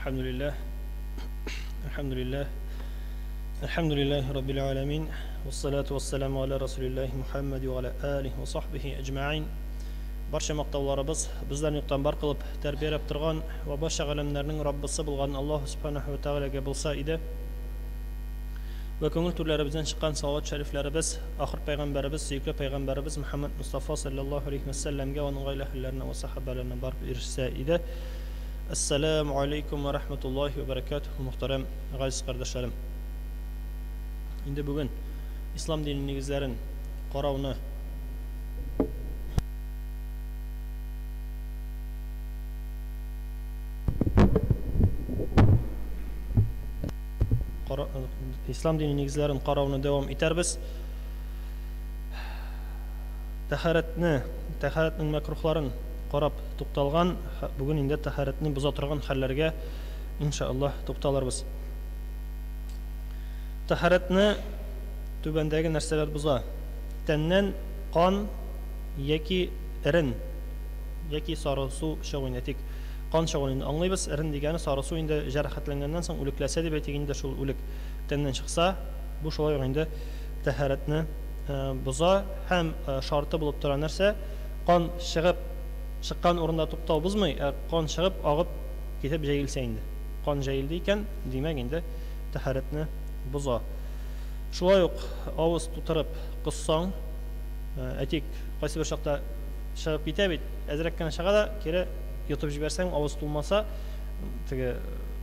Әлхәмдүлилләһ. Әлхәмдүлилләһ. Әлхәмдүлилләһи раббил аламин. Вассалату вассаламу аля расулиллаһи Мухаммад ва аля алихи ва сахбихи әҗмәгыйн. Барча мактауларыбыз безләрне юктан бар кылып тәрбияләп торган ва барча галәмнәрнең Раббысы булган Аллаһу субханаһу ва тәгаләгә булса иде. Вә күңел түрләребездән чыккан салават шәрифләребез ахыр пәйгамбәребез, сөекле пәйгамбәребез Мухаммад Мустафа саллаллаһу алейхи ва сәлләмгә, аның гаилә әһелләренә ва сахабәләренә барып ирешсә иде. Әссәләмү алейкум вә рахматуллаһи вә бәрәкәтүһ, мөхтәрәм газиз кардәшләрем. Инде бүген ислам дине нигезләрен карауны ислам дине нигезләрен карауны дәвам итәрбез. Тәһарәтне, тәһарәтнең мәкрухларын карап тукталган, бүген инде тәһарәтне боза торган хәлләргә иншаллаһ тукталырбыз. Тәһарәтне түбәндәге нәрсәләр боза. Тәннән кан яки эрен яки сары су чыгу инде. Тик кан чыгуын инде аңлыйбыз. Эрен дигәне сары су инде җәрәхәтләнгәннән соң үлекләсә дип әйтик инде, шул үлек тәннән чыкса, бу шулай ук инде тәһарәтне боза һәм шарты булып тора нәрсә? Кан чыгып чыккан урында туктау бозмый, ә кан чыгып агып китеп җәелсә инде. Кан җәелде икән, димәк инде тәһарәтне боза. Шулай ук авыз тутырып коссаң, әйтик, кайсы бер чакта чыгып китә бит, әзрәк кенә чыга да, кире йотып җибәрсәң, авыз тулмаса, теге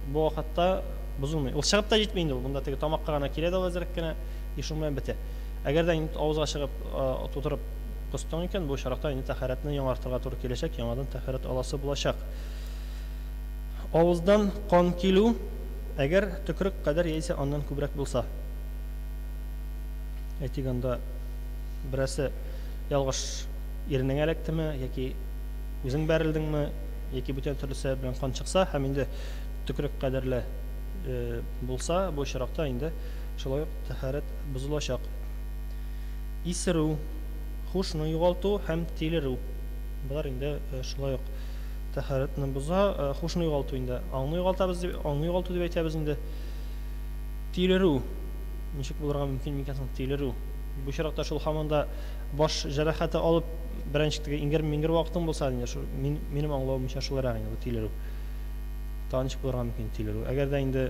бу вакытта бозылмый. Ул чыгып та җитми инде ул, монда теге тамакка гына килә дә ул әзрәк кенә, и шуның белән бетә. Әгәр дә инде авызга чыгып тутырып костың икән, бу очракта инде тәһарәтне яңартырга туры киләчәк, яңадан тәһарәт аласы булачак. Авыздан кан килү, әгәр төкрек кадәр яисә аннан күбрәк булса. Әйтик, анда берәрсе ялгыш иренеңә эләктеме, яки үзең бәрелдеңме, яки бүтән төрле сәбәп белән кан чыкса һәм инде төкрек кадәрле булса, бу очракта инде шулай ук тәһарәт бозылачак. Исерү, хушны югалту һәм тилерү. Болар инде шулай ук тәһарәтне боза. Хушны югалту инде аңны югалтабыз дип, аңны югалту дип әйтәбез инде. Тилерү ничек булырга мөмкин микән соң тилерү? Бу очракта шул һаман да баш җәрәхәте алып, беренче теге иңгер-миңгер вакытың булса инде, шул мин, минем аңлавымча шулайрак инде бу тилерү. Тагын ничек булырга мөмкин тилерү? Әгәр дә инде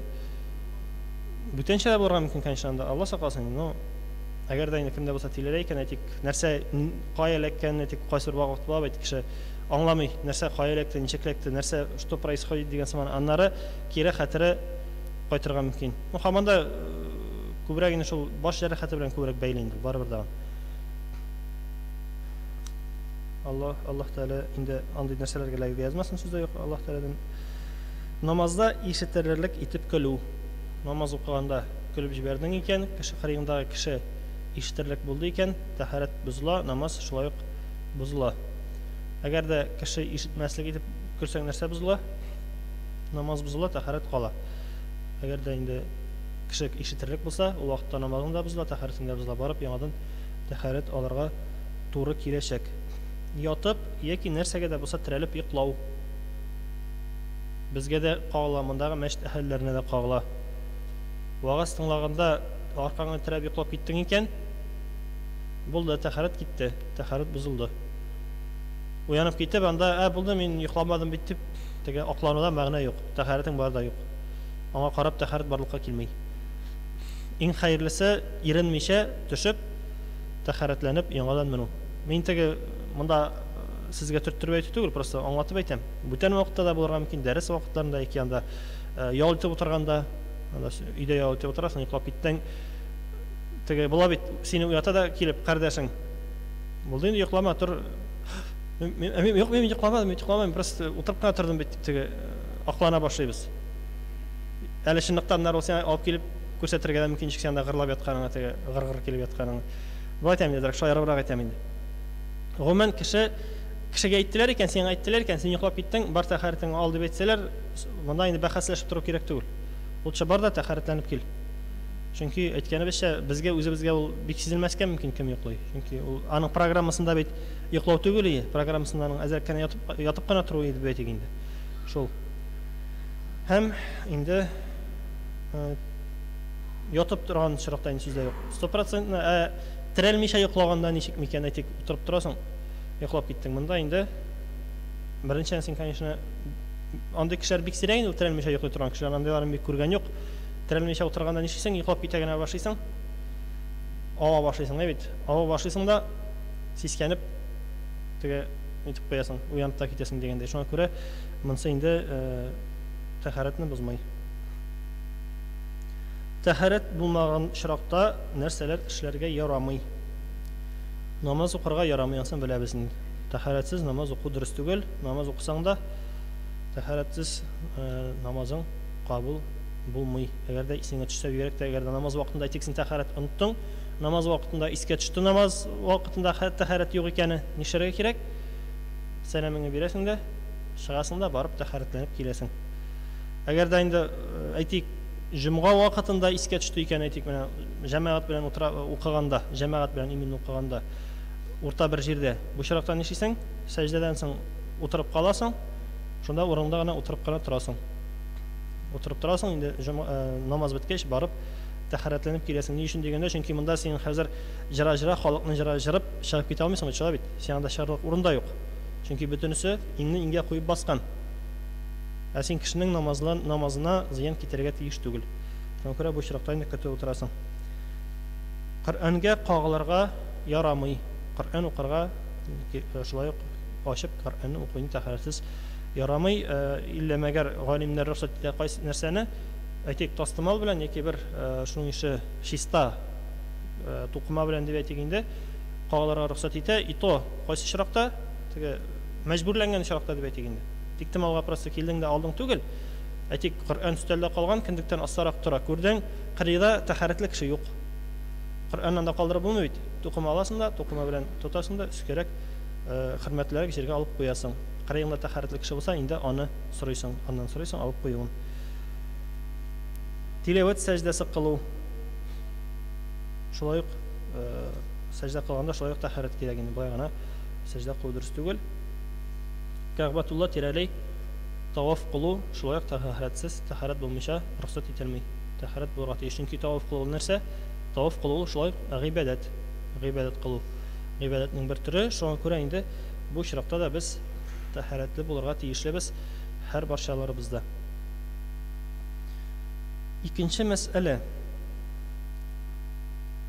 бүтәнчә дә булырга мөмкин, конечно, анда Алла сакласын, но әгәр дә инде кемдә булса тилерә икән, әйтик, нәрсә кая эләккәнен, әйтик, кайсы бер вакыт була бит, кеше аңламый, нәрсә кая эләкте, ничек эләкте, нәрсә, что происходит дигән сыман, аннары кире хәтере кайтырга мөмкин. Ну, һаман да күбрәк инде шул баш җәрәхәте белән күбрәк бәйле инде, барыбер дә. Аллаһ, Аллаһ Тәгалә инде андый нәрсәләргә эләгергә язмасын, сүз дә юк, Аллаһ Тәгаләдән. Намазда ишетелерлек итеп көлү. Намаз укыганда көлеп җибәрдең икән, кеше кырыеңдагы кеше ишетерлек булды икән, тәһарәт бозыла, намаз шулай ук бозыла. Әгәр дә кеше ишетмәслек итеп көлсәң, нәрсә бозыла? Намаз бозыла, тәһарәт кала. Әгәр дә инде кеше ишетерлек булса, ул вакытта намазың да бозыла, тәһарәтең дә бозыла. Барып яңадан тәһарәт алырга туры киләчәк. Ятып яки нәрсәгә дә булса терәлеп йоклау. Безгә дә кагыла, мондагы мәчет әһелләренә дә кагыла. Вәгазь тыңлаганда аркаңны терәп йоклап киттең икән, булды, тәһарәт китте, тәһарәт бозылды. Уянып китеп, анда, ә, булды, мин йокламадым бит дип, теге аклануда мәгънә юк, тәһарәтең бар да юк. Аңа карап тәһарәт барлыкка килми. Иң хәерлесе, иренмичә төшеп, тәһарәтләнеп, яңадан менү. Мин теге монда сезгә төрттереп әйтү түгел, просто аңлатып әйтәм. Бүтән вакытта да булырга мөмкин, дәрес вакытларында яки анда ял итеп утырганда, анда өйдә ял итеп утырасың, йоклап киттең. Теге була бит, сине уята да килеп кардәшең. Булды инде, йоклама, тор. Мин, юк, мин йокламадым, мин йокламадым, просто утырып кына тордым бит дип теге аклана башлыйбыз. Әле чынлыкта аннары ул сиңа алып килеп күрсәтергә дә мөмкин, ничек син анда гырлап ятканыңны, теге гыр-гыр килеп ятканыңны. Болай әйтәм инде, шаярыбрак әйтәм инде. Гомумән, кеше кешегә әйттеләр икән, сиңа әйттеләр икән, син йоклап киттең, бар тәһарәтеңне ал дип әйтсәләр, монда инде бәхәсләшеп тору кирәк түгел. Лучше бар да тәһарәтләнеп кил. Чөнки әйткәнебезчә, безгә үзебезгә ул бик сизелмәскә мөмкин, кем йоклый. Чөнки ул аның программасында бит йоклау түгел ие, программасында аның әзрәк кенә ятып, ятып кына тору иде дип әйтик инде. Шул. Һәм инде ятып торган очракта инде сүз дә юк. Стопроцентно, ә терәлмичә йоклаганда ничек микән, әйтик, утырып торасың, йоклап киттең. Монда инде беренчедән син, конечно, андый кешеләр бик сирәк инде, терәлмичә йоклый торган кешеләр, андыйларын бик күргән юк. Терәлмичә утырганда нишлисең? Йоклап китә генә башлыйсың. Ава башлыйсың, ә бит. Ава башлыйсың да сискәнеп теге нитеп куясың, уянып та китәсең дигәндәй. Шуңа күрә монысы инде тәһарәтне бозмый. Тәһарәт булмаган очракта нәрсәләр эшләргә ярамый? Намаз укырга ярамый, анысын беләбез инде. Тәһарәтсез намаз уку дөрес түгел. Намаз укысаң да, тәһарәтсез намазың кабул булмый. Әгәр дә исеңә төшсә, бигрәк тә әгәр дә намаз вакытында, әйтик, син тәһарәт оныттың, намаз вакытында искә төште намаз вакытында тәһарәт юк икәне, нишләргә кирәк? Сәламеңне бирәсең дә, чыгасың да, барып тәһарәтләнеп киләсең. Әгәр дә инде, әйтик, җомга вакытында искә төште икән, әйтик, менә җәмәгать белән утыра укыганда, җәмәгать белән именно укыганда, урта бер җирдә, бу очракта нишлисең? Сәҗдәдән соң утырып каласың, шунда урыныңда гына утырып кына торасың. Утырып торасың, инде намаз беткәч, барып тәһарәтләнеп киләсең. Ни өчен дигәндә, чөнки монда син хәзер җыра-җыра халыкны җыра җырып чыгып китә алмыйсың бит, шулай бит? Сиңа анда чыгарлык урын да юк. Чөнки бөтенесе иңне иңгә куеп баскан. Ә син кешенең намазлан, намазына зыян китерергә тиеш түгел. Шуңа күрә бу очракта инде көтеп утырасың. Коръәнгә кагылырга ярамый. Коръән укырга шулай ук ачып Коръәнне уку инде тәһарәтсез ярамый. Иллә мәгәр галимнәр рөхсәт итә кайсы нәрсәне, әйтик, тастымал белән яки бер шуның ише чиста тукыма белән дип әйтик инде, кагылырга рөхсәт итә. И то кайсы очракта? Теге мәҗбүрләнгән очракта дип әйтик инде. Тиктомалга просто килдең дә алдың түгел. Әйтик, Коръән өстәлдә калган, кендектән астарак тора. Күрдең, кырыйда тәһарәтле кеше юк. Коръән анда калдырып булмый бит. Тукыма аласың да, тукыма белән тотасың да, өскәрәк, хөрмәтлерәк җиргә алып куясың. Кырыеңда тәһарәтле кеше булса, инде аны сорыйсың, аннан сорыйсың алып куюын. Тиләвәт сәҗдәсе кылу. Шулай ук сәҗдә кылганда шулай ук тәһарәт кирәк инде. Болай гына сәҗдә кылу дөрес түгел. Кәгъбәтулла тирәли таваф кылу шулай ук тәһарәтсез, тәһарәт булмыйча рөхсәт ителми. Тәһарәт булырга тиеш. Чөнки таваф кылу ул нәрсә? Таваф кылу ул шулай ук гыйбадәт. Гыйбадәт кылу. Гыйбадәтнең бер төре. Шуңа күрә инде бу очракта да без тәһарәтле булырга тиешлебез һәр барчаларыбызда. Икенче мәсьәлә.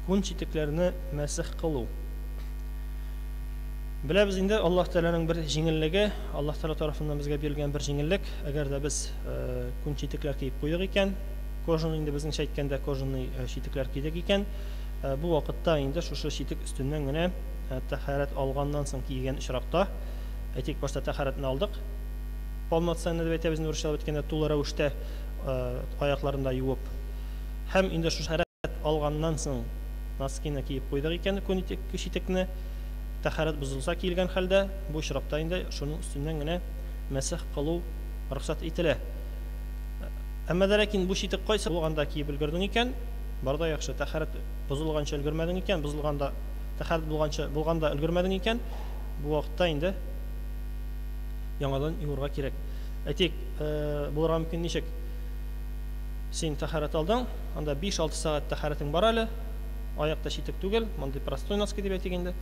Күн читекләрне мәсех кылу. Беләбез инде, Аллаһ Тәгаләнең бер җиңеллеге, Аллаһ Тәгалә тарафыннан безгә бирелгән бер җиңеллек, әгәр дә без күн читекләр киеп куйдык икән, кожаный инде безнеңчә әйткәндә кожаный читекләр кидек икән, бу вакытта инде шушы читек өстеннән генә тәһарәт алганнан соң кигән очракта, әйтик, башта тәһарәтне алдык, полноценно дип әйтәбез инде урысчалап әйткәндә, тулы рәвештә аякларын да юып, һәм инде шушы алганнан соң носкины киеп куйдык икән, күн итек, читекне, тәһарәт бозылса киелгән хәлдә, бу очракта инде шуның өстеннән генә мәсех кылу рөхсәт ителә. Әмма дә ләкин бу читек кайсы булганда киеп өлгердең икән, бар да яхшы. Тәһарәт бозылганчы өлгермәдең икән, бозылганда тәһарәт булганчы булганда өлгермәдең икән, бу вакытта инде яңадан юырга кирәк. Әйтик, булырга мөмкин ничек? Син тәһарәт алдың, анда 5-6 сәгать тәһарәтең бар әле, аякта читек түгел, мондый простой носки дип әйтик инде.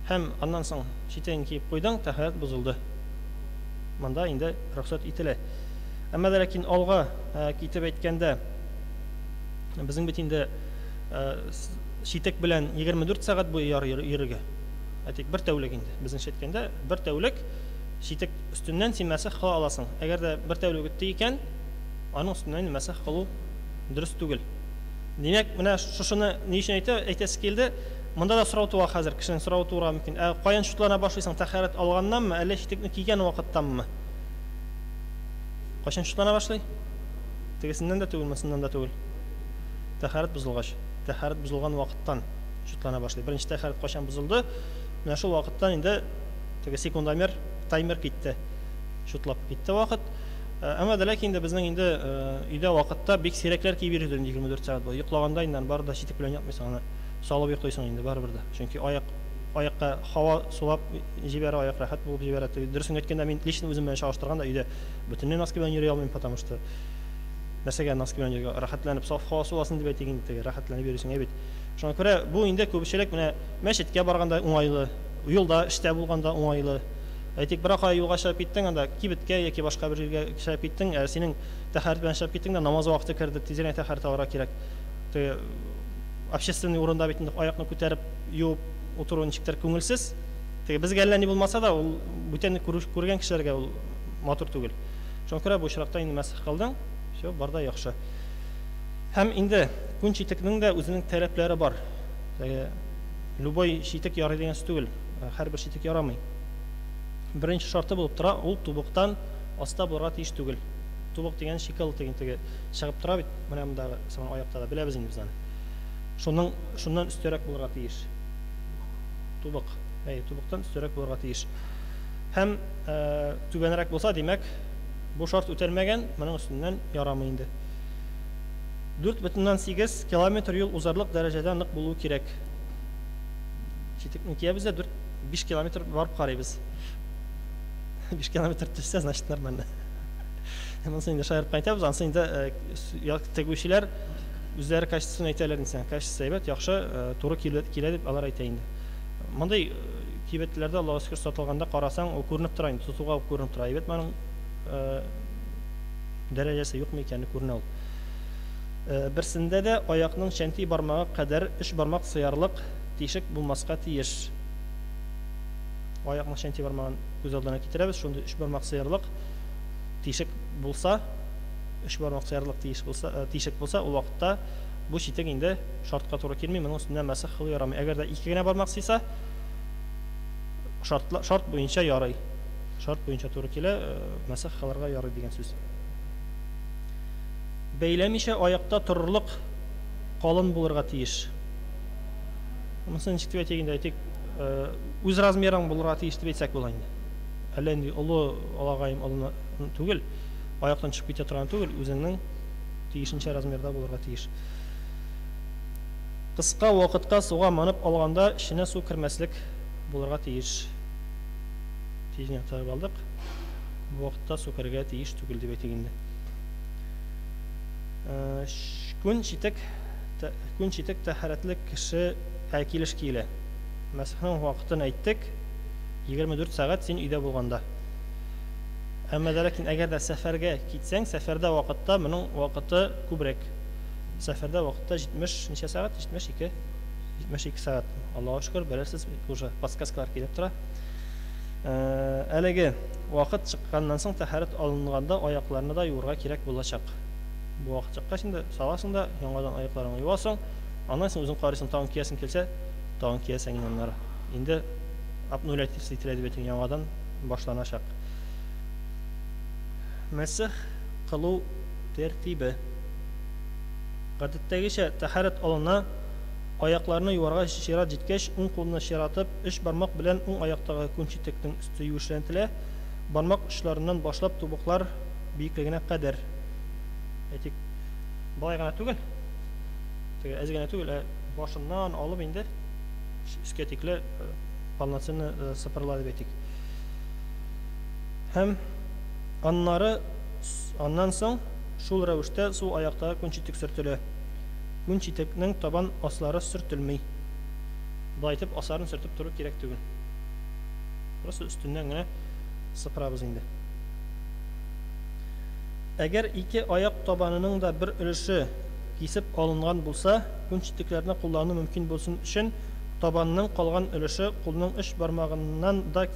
Һәм аннан соң читеген киеп куйдың, тәһарәт бозылды. Монда инде рөхсәт ителә. Әмма дә ләкин алга китеп әйткәндә, безнең бит инде читек белән 24 сәгать буе йөрергә. Әйтик, бер тәүлек инде. Безнеңчә әйткәндә, бер тәүлек читек өстеннән син мәсех кыла аласың. Әгәр дә бер тәүлек үтте икән, аның өстеннән инде мәсех кылу дөрес түгел. Димәк, менә шушыны ни өчен әйтә, әйтәсе килде. Монда да сорау туа хәзер, кешенең соравы туырга мөмкин. Ә каян чутлана башлыйсың, тәһарәт алганнанмы, әллә читекне кигән вакыттанмы? Кайчан чутлана башлый? Тегесеннән дә түгел, монысыннан да түгел. Тәһарәт бозылгач, тәһарәт бозылган вакыттан чутлана башлый. Беренче тәһарәт кайчан бозылды? Менә шул вакыттан инде теге секундомер, таймер китте. Чутлап китте вакыт. Әмма дә ләкин инде безнең инде өйдә вакытта бик сирәкләр киеп йөридер инде 24 сәгать буе. Йоклаганда инде аны барыбер дә читек белән ятмыйсың, аны салып йоклыйсың инде барыбер дә. Чөнки аяк Аякка һава сулап җибәрә, аяк рәхәт булып җибәрә. Дөресен әйткәндә, мин лично үзем белән чагыштырганда өйдә бөтенләй носки белән йөри алмыйм, потому что нәрсәгә носки белән йөрергә, рәхәтләнеп саф һава суласын дип әйтик инде, теге рәхәтләнеп йөрисең әйбит. Шуңа күрә бу инде күпчелек менә мәчеткә барганда уңайлы, юлда, эштә булганда уңайлы. Әйтик, берәр кая юлга чыгып киттең, анда кибеткә яки башка бер җиргә чыгып киттең, ә синең тәһарәт белән чыгып киттең дә, намаз вакыты керде, тизрәк тәһарәт алырга кирәк. Теге общественный урында бит инде аякны күтәреп юып утыру ничектер күңелсез. Теге безгә әллә ни булмаса да, ул бүтән күргән кешеләргә ул матур түгел. Шуңа күрә бу очракта инде мәсех кылдың, все, бар да яхшы. Һәм инде күн читекнең дә үзенең таләпләре бар. Теге любой читек ярый дигән сүз түгел, һәрбер читек ярамый. Беренче шарты булып тора, ул тубыктан аста булырга тиеш түгел. Тубык дигән щиколотка дигән теге чыгып тора бит, менә мондагы сыман аякта да беләбез инде без аны. Шуның шуннан өстәрәк булырга тиеш. Тубык. Әйе, тубыктан өстәрәк булырга тиеш. Һәм түбәнрәк булса, димәк, бу шарт үтәлмәгән, моның өстеннән ярамый инде. 4,8 километр юл узарлык дәрәҗәдә нык булуы кирәк. Читекне киябез дә 4-5 километр барып карыйбыз. 5 километр төшсә, значит, нормально. Монысы инде шаярып кына әйтәбез, анысы инде тегүчеләр үзләре качествосын әйтәләр инде сиңа. Качество әйбәт, яхшы, туры килә, килә дип алар әйтә инде. Мондый кибетләрдә Аллаһуга шөкер сатылганда карасаң, ул күренеп тора инде, тотуга ук күренеп тора. Әйбәт моның дәрәҗәсе юкмы икәне күренә ул. Берсендә дә аякның чәнти бармагы кадәр өч бармак сыярлык тишек булмаска тиеш. Аякның чәнти бармагын күз алдына китерәбез, шундый өч бармак сыярлык тишек булса, өч бармак сыярлык тиеш булса, тишек булса, ул вакытта бу читек инде шартка туры килми, моның өстеннән мәсех кылу ярамый. Әгәр дә ике генә бармак сыйса, шартла, шарт буенча ярый. Шарт буенча туры килә, мәсех кылырга ярый дигән сүз. Бәйләмичә аякта торырлык калын булырга тиеш. Монысы ничек дип әйтик инде, әйтик, үз размерың булырга тиеш дип әйтсәк була инде. Әллә инде олы алагаем олыны түгел, аяктан төшеп китә торган түгел, үзеңнең тиешенчә размерда булырга тиеш. Кыска вакытка суга манып алганда эченә су кермәслек булырга тиеш. Тиз генә тыгып алдык. Бу вакытта су керергә тиеш түгел дип әйтик инде. Күн читек күн читек тәһарәтле кеше ә, килеш киелә. Мәсхның вакытын әйттек. 24 сәгать син өйдә булганда. Әмма дә ләкин әгәр дә сәфәргә китсәң, сәфәрдә вакытта моның вакыты күбрәк. Сәфәрдә вакытта 70 ничә сәгать? 72. 72 сәгать. Аллаһуга шөкер, белерсез, уже подсказкалар килеп тора. Әлеге вакыт чыкканнан соң тәһарәт алынганда аякларны да юырга кирәк булачак. Бу вакыт чыккач инде саласың да яңадан аякларыңны юасың. Аннан соң үзең карыйсың, тагын киясең килсә, тагын киясең инде аннары. Инде обнулять ителә дип әйтик, яңадан башланачак. Мәсех кылу тәртибе. Гадәттәгечә тәһарәт алына, аякларны юарга чират җиткәч, уң кулны чиратып, өч бармак белән уң аяктагы күн читекнең өсте юешләнтелә, бармак очларыннан башлап тубыклар биеклегенә кадәр. Әйтик, болай гына түгел, теге әз генә түгел, ә башыннан алып инде өскә тикле полноценно сыпырыла дип әйтик. Һәм аннары аннан соң шул рәвештә сул аяктагы күн читек сөртелә. Күн читекнең табан аслары сөртелми. Болай итеп асларын сөртеп тору кирәк түгел. Просто өстеннән генә сыпырабыз инде. Әгәр ике аяк табанының да бер өлеше кисеп алынган булса, күн читекләрне куллану мөмкин булсын өчен, табанның калган өлеше кулның өч бармагыннан да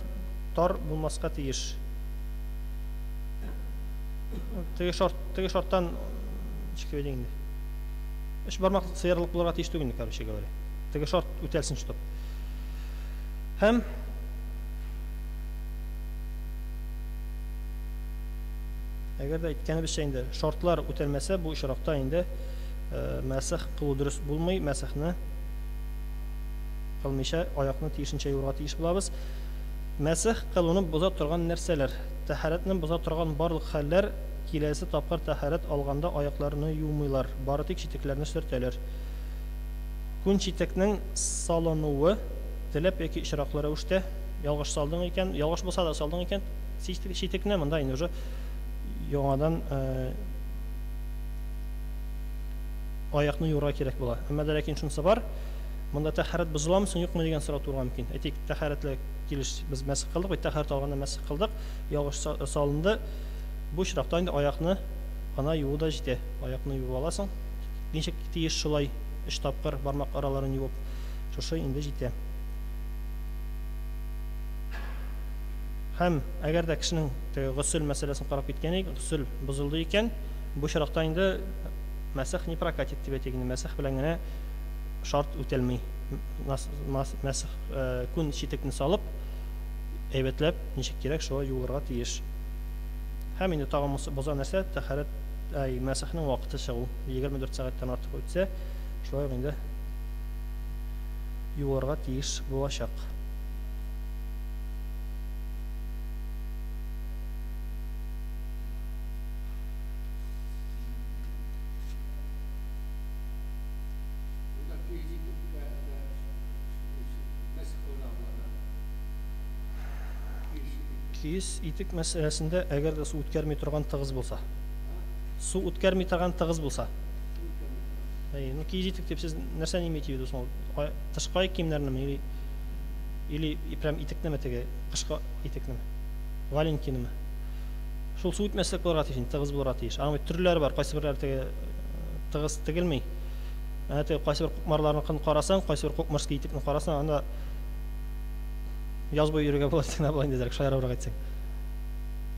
тар булмаска тиеш. Теге шарт, теге шарттан ничек дип әйтик инде. Өч бармак сыярлык булырга тиеш түгел, короче говоря. Теге шарт үтәлсен, чтоб. Һәм әгәр дә әйткәнебезчә инде шартлар үтәлмәсә, бу очракта инде мәсех кылу дөрес булмый, мәсехне кылмыйча аякны тиешенчә юырга тиеш булабыз. Мәсех кылуны боза торган нәрсәләр. Тәһарәтне боза торган барлык хәлләр киләсе тапкыр тәһарәт алганда аякларны юмыйлар, бары тик читекләрне сөртәләр. Күн читекнең салынуы, Теләп яки очраклы рәвештә ялгыш салдың икән, ялгыш булса да салдың икән, читекне монда инде уже яңадан аякны юырга кирәк була. Әмма дә ләкин шунысы бар, монда тәһарәт бозыламы соң, юкмы дигән сорау туырга мөмкин. Әйтик, тәһарәтле килеш без мәсех кылдык, бит тәһарәт алганда мәсех кылдык, ялгыш салынды. Бу очракта инде аякны гына юуу да җитә. Аякны юып аласың. Ничек тиеш шулай өч тапкыр бармак араларын юып, шушы инде җитә. Һәм әгәр дә кешенең теге госел мәсьәләсен карап киткән идек, госел бозылды икән, бу очракта инде мәсех не прокатит дип әйтик инде, мәсех белән генә шарт үтәлми. Мәсех күн читекне салып, әйбәтләп, ничек кирәк, шулай юылырга тиеш. Һәм инде тагын боза нәрсә, тәһарәт, әй, мәсехнең вакыты чыгу, 24 сәгатьтән артык үтсә, шулай ук инде юылырга тиеш булачак. Киез итек мәсьәләсендә, әгәр дә су үткәрми торган тыгыз булса. Су үткәрми торган тыгыз булса. Әй, ну киез итек дип сез нәрсәне имеете в виду соң? Тышкы аяк киемнәрнеме или или прям итекнеме теге кышкы итекнеме? Валенкинымы? Шул су үтмәслек булырга тиеш, тыгыз булырга тиеш. Аның бит төрләре бар, кайсы берләре теге тыгыз тегелми. Әнә теге кайсы бер кукмарларныкын карасаң, кайсы бер кукмарский итекне карасаң, анда яз буе йөрергә була дигән була инде, шаярыбрак әйтсәң.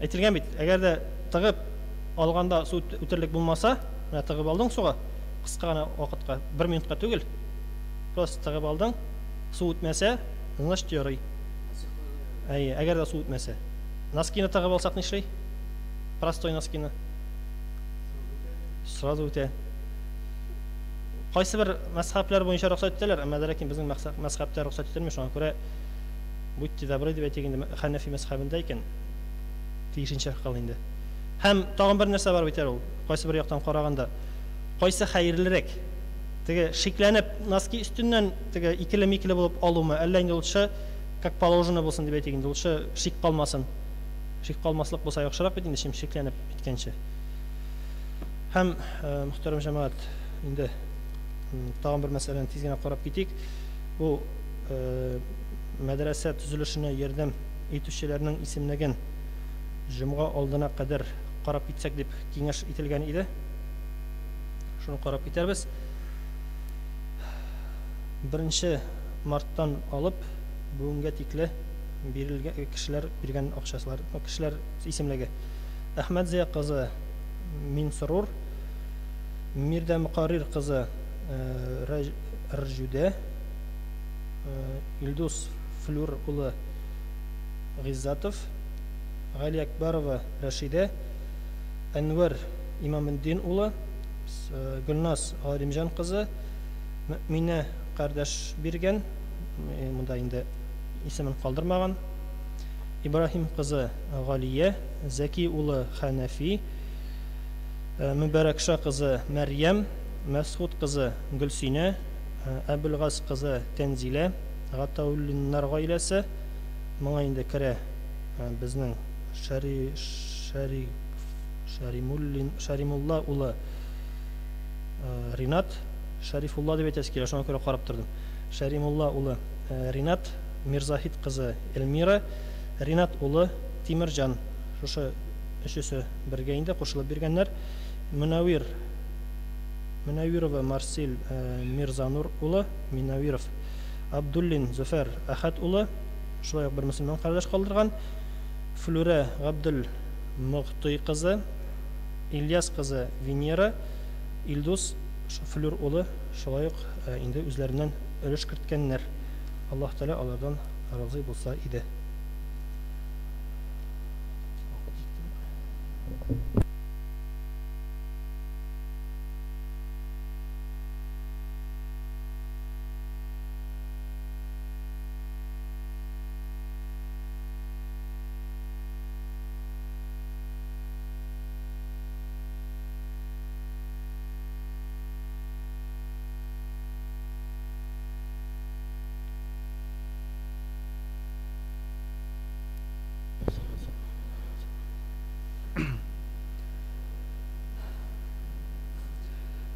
Әйтелгән бит, әгәр дә тыгып алганда су үтерлек булмаса, менә тыгып алдың суга, кыска гына вакытка, бер минутка түгел, просто тыгып алдың, су үтмәсә, значит ярый. Әйе, әгәр дә су үтмәсә. Носкины тыгып алсак нишли? Простой носкины. Сразу үтә. Кайсы бер мәзхәбләр буенча рөхсәт итәләр, әмма ләкин безнең мәзхәбтә рөхсәт ителми, шуңа күрә будьте добры дип әйтик инде, Хәнәфи мәзхәбендә икән, тиешенчә кыл инде. Һәм тагын бер нәрсә бар бит әле ул, кайсы бер яктан караганда, кайсы хәерлерәк? Теге шикләнеп носки өстеннән теге икеле-микеле булып алумы, әллә инде лучше как положено булсын дип әйтик инде, лучше шик калмасын. Шик калмаслык булса яхшырак бит инде, чем шикләнеп иткәнче. Һәм, мөхтәрәм җәмәгать, инде тагын бер мәсьәләне тиз генә карап китик. Бу мәдрәсә төзелешенә ярдәм итүчеләрнең исемлеген җомга алдына кадәр карап китсәк дип киңәш ителгән иде. Шуны карап китәрбез. 1 марттан алып бүгенгә тикле бирелгән кешеләр биргән акчалар, кешеләр исемлеге. Әхмәтзия кызы Минсрур, Мирдә Мөкаррир кызы Рҗүдә, Илдус Флюр улы Гыйззатов, Галиәкбәрова Рәшидә, Әнвәр Имаметдин улы, Гөлназ Галимҗан кызы, Мөэминә кардәш биргән, монда инде исемен калдырмаган, Ибраһим кызы Галия, Зәки улы Хәнәфи, Мөбарәкша кызы Мәрьям, Мәсгут кызы Гөлсинә, Әбелгаз кызы Тәнзилә, Гатауллиннар гаиләсе, моңа инде керә безнең Шәри, Шәри, Шәримуллин, Шәримулла улы Ринат, Шәрифулла дип әйтәсе килә, шуңа күрә карап тордым. Шәримулла улы Ринат, Мирзаһит кызы Эльмира, Ринат улы Тимерҗан. Шушы өчесе бергә инде кушылып биргәннәр. Мөнәвир Мөнәвирова Марсиль Мирзанур улы, Минәвиров Абдуллин Зөфәр Әхәт улы, шулай ук бер мөселман кардәш калдырган. Флүрә Габдел Могтый кызы, Ильяс кызы Венера, Илдус Флүр улы шулай ук инде үзләреннән өлеш керткәннәр. Аллаһ Тәгалә алардан разый булса иде. Вакыт җиттеме?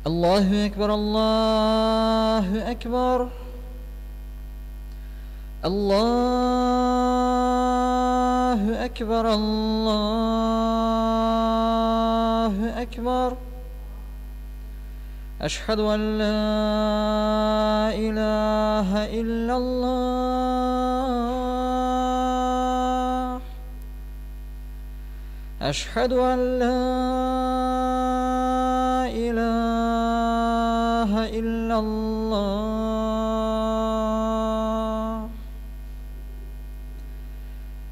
Allahu Ekber, Allahu Ekber. Allahu Ekber, Allahu Ekber. Eşhedü en la ilahe illallah. Eşhedü en la ilahe illallah.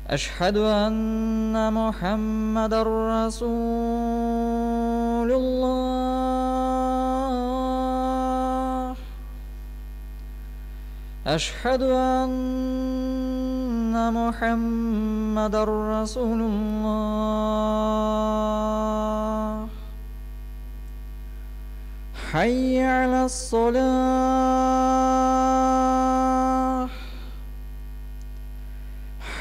Eşhedü enne Muhammeden Resulullah. Eşhedü enne Muhammeden Resulullah. Hayye alas-salah.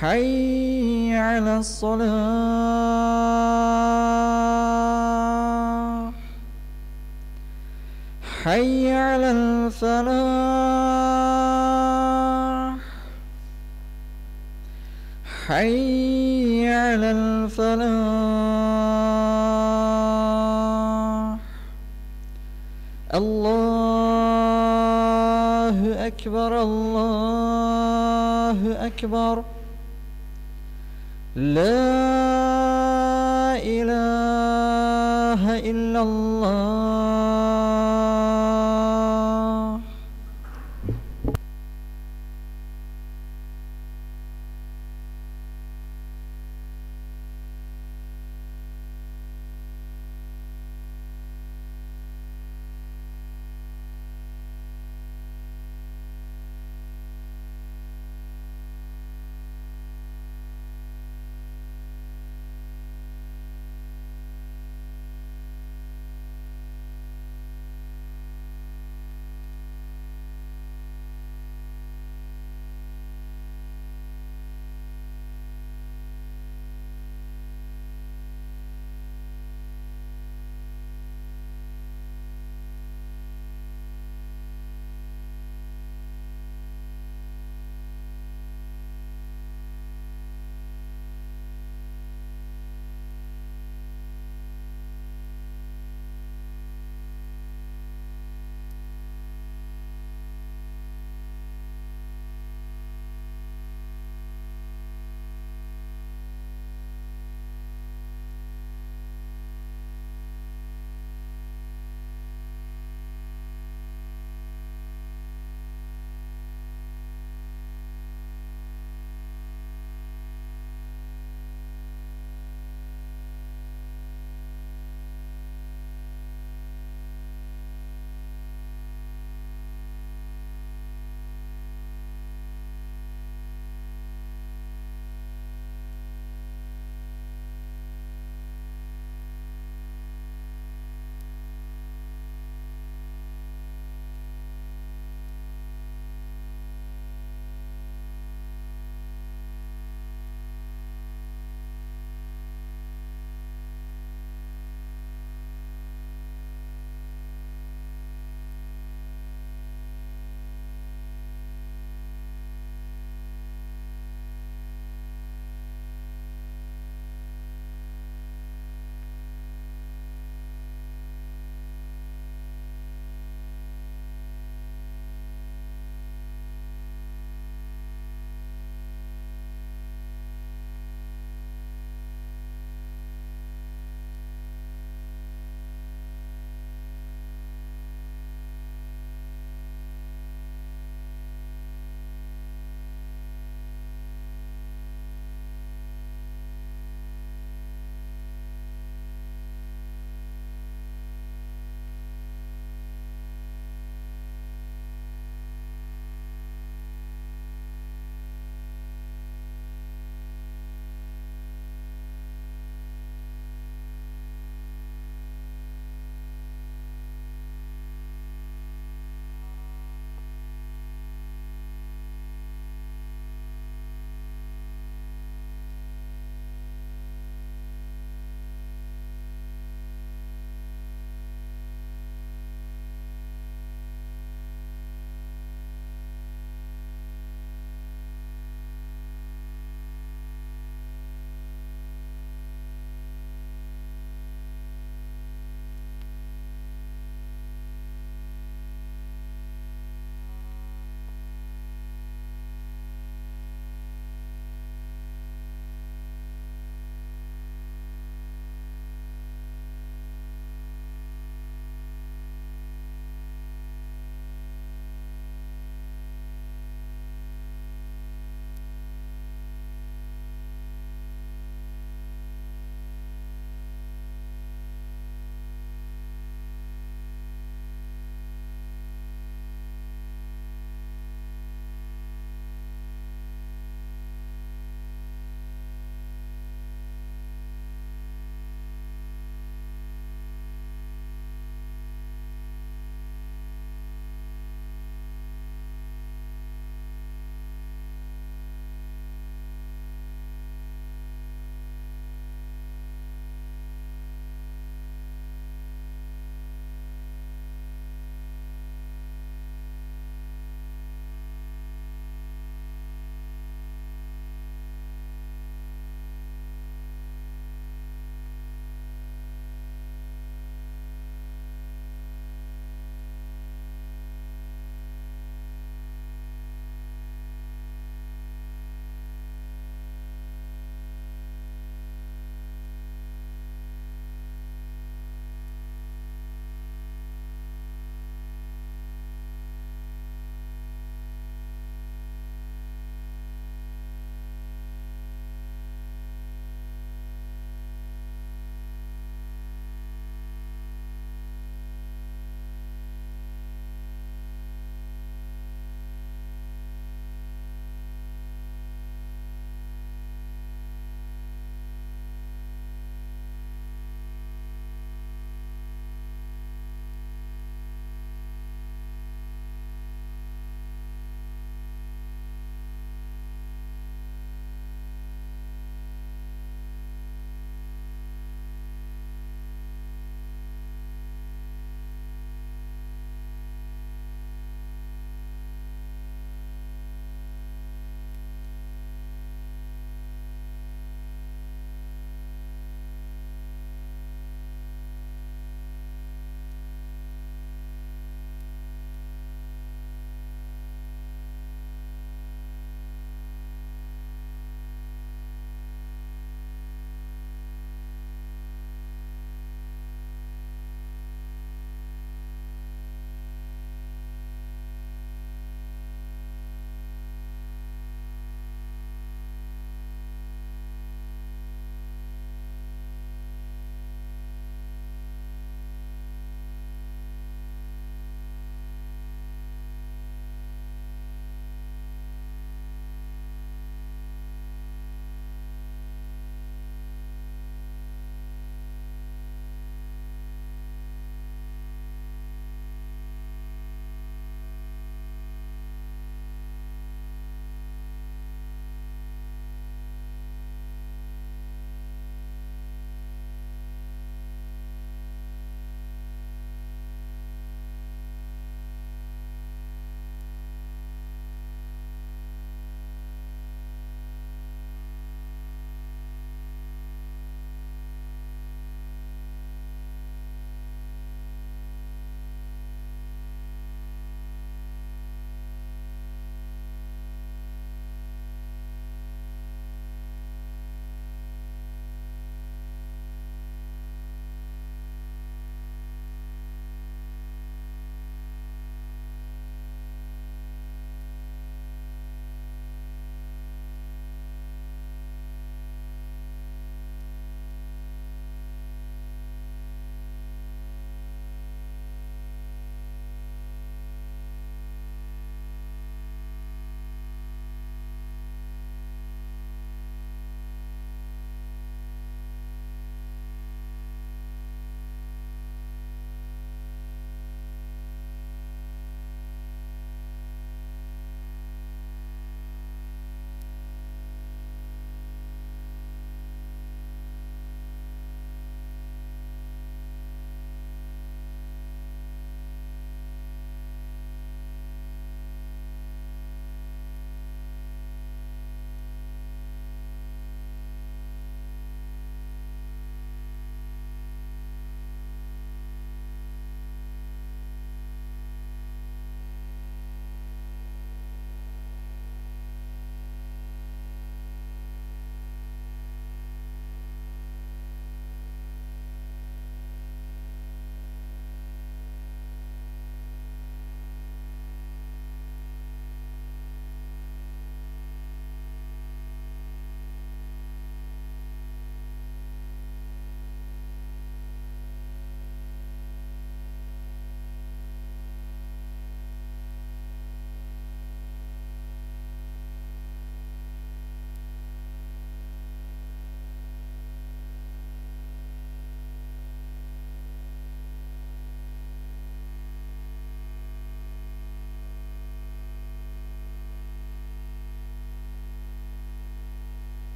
Hayye alas-salah. Hayye alal-falah. Hayye alal-falah. Allahu Ekber, Allahu Ekber. La ilahe illallah.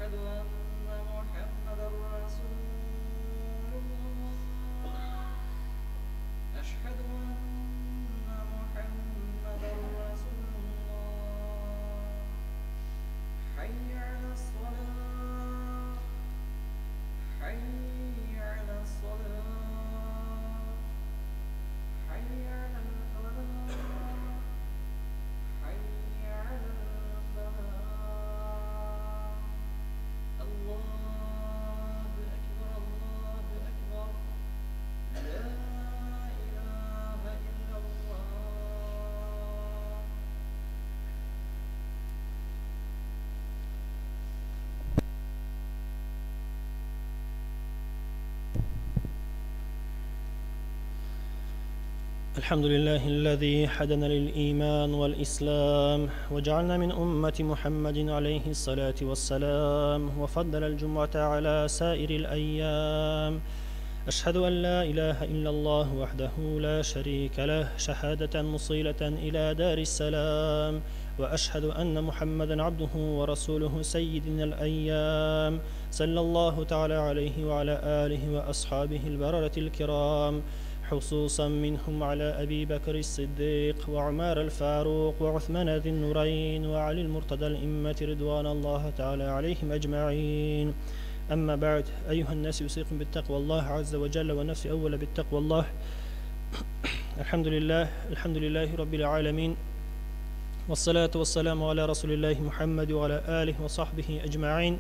أشهد أن محمدا رسول الله. أشهد أن محمدا رسول الله. حي على الصلاة، حي على الصلاة، حي على الفلاح، حي على الفلاح. الله أكبر، الله أكبر، لا إله إلا الله. الحمد لله الذي هدانا للإيمان والإسلام وجعلنا من أمة محمد عليه الصلاة والسلام وفضل الجمعة على سائر الأيام. أشهد أن لا إله إلا الله وحده لا شريك له شهادة مصيلة إلى دار السلام، وأشهد أن محمدا عبده ورسوله سيدنا الأيام، صلى الله تعالى عليه وعلى آله وأصحابه البررة الكرام، خصوصا منهم على أبي بكر الصديق وعمر الفاروق وعثمان ذي النورين وعلي المرتضى الإمة رضوان الله تعالى عليهم أجمعين. أما بعد، أيها الناس، يوصيكم بالتقوى الله عز وجل ونفسي أول بالتقوى الله. الحمد لله، الحمد لله رب العالمين، والصلاة والسلام على رسول الله محمد وعلى آله وصحبه أجمعين.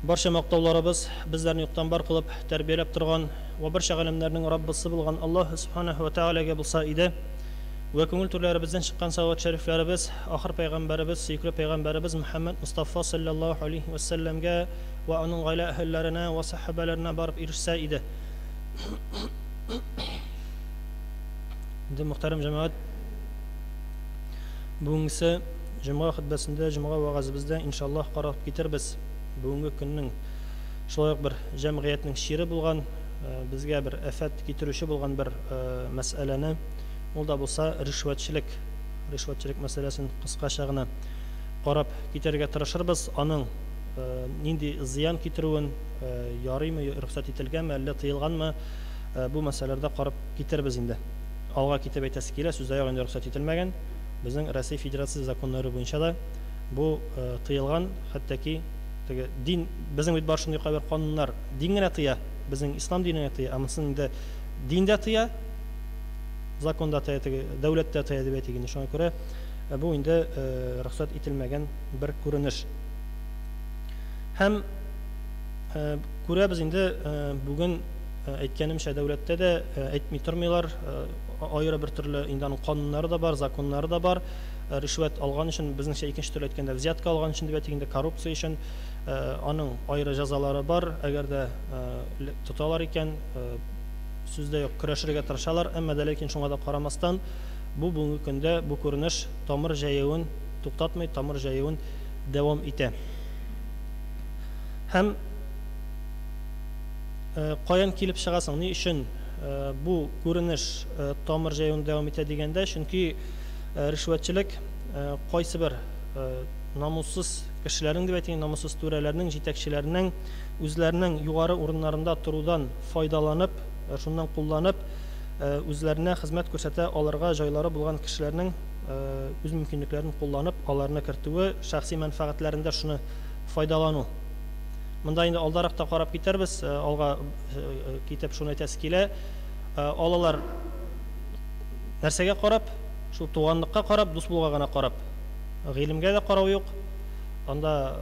Барча мактауларыбыз безләрне юктан бар кылып тәрбияләп торган ва барча галәмнәрнең Раббысы булган Аллаһ субханаһу ва таалагә булса иде. Вә күңел түрләребездән чыккан салават шәрифләребез ахыр пәйгамбәребез, сөекле пәйгамбәребез Мөхәммәд Мустафа саллаллаһу алейхи ва сәлләмгә ва аның гаилә әһелләренә ва сахабаларына барып ирешсә иде. Инде, мөхтәрәм җәмәгать, бүгенгесе җомга хөтбәсендә, җомга вәгазебездә иншаллаһ карап китербез бүгенге көннең шулай ук бер җәмгыятьнең чире булган, безгә бер афәт китерүче булган бер мәсьәләне, ул да булса ришвәтчелек. Ришвәтчелек мәсьәләсен кыскача гына карап китәргә тырышырбыз. Аның нинди зыян китерүен, ярыймы, рөхсәт ителгәнме, әллә тыелганмы, бу мәсьәләләрдә карап китербез инде. Алга китеп әйтәсе килә, сүздә юк инде рөхсәт ителмәгән. Безнең Россия Федерациясе законнары буенча да бу тыелган, хәтта ки теге дин, безнең бит бар шундый кайбер кануннар, дин генә тыя, безнең ислам дине генә тыя, ә монысын инде дин дә тыя, закон да тыя, теге дәүләт тә тыя дип әйтик инде. Шуңа күрә бу инде рөхсәт ителмәгән бер күренеш. Һәм күрәбез инде бүген, әйткәнемчә, дәүләттә дә әйтми тормыйлар, аеры бер төрле инде аның кануннары да бар, законнары да бар. Ришвәт алган өчен, безнеңчә икенче төрле әйткәндә, взятка алган өчен дип әйтик инде, коррупция өчен аның аеры җәзалары бар. Әгәр дә тоталар икән, сүздә юк, көрәшергә тырышалар, әмма дә ләкин шуңа да карамастан, бу бүгенге көндә бу күренеш тамыр җәюен туктатмый, тамыр җәюен дәвам итә. Һәм каян килеп чыгасың, ни өчен бу күренеш тамыр җәюен дәвам итә дигәндә, чөнки ришвәтчелек кайсы бер намуссыз кешеләрнең дип әйтик, намуссыз түрәләрнең, җитәкчеләрнең үзләренең югары урыннарында торудан файдаланып, шуннан кулланып, үзләренә хезмәт күрсәтә алырга җайлары булган кешеләрнең үз мөмкинлекләрен кулланып, аларны кертүе, шәхси мәнфәгатьләрендә шуны файдалану. Монда инде алдарак та карап китәрбез, алга китеп шуны әйтәсе килә. Алалар нәрсәгә карап? Шул туганлыкка карап, дус булуга гына карап. Гыйлемгә дә карау юк. Анда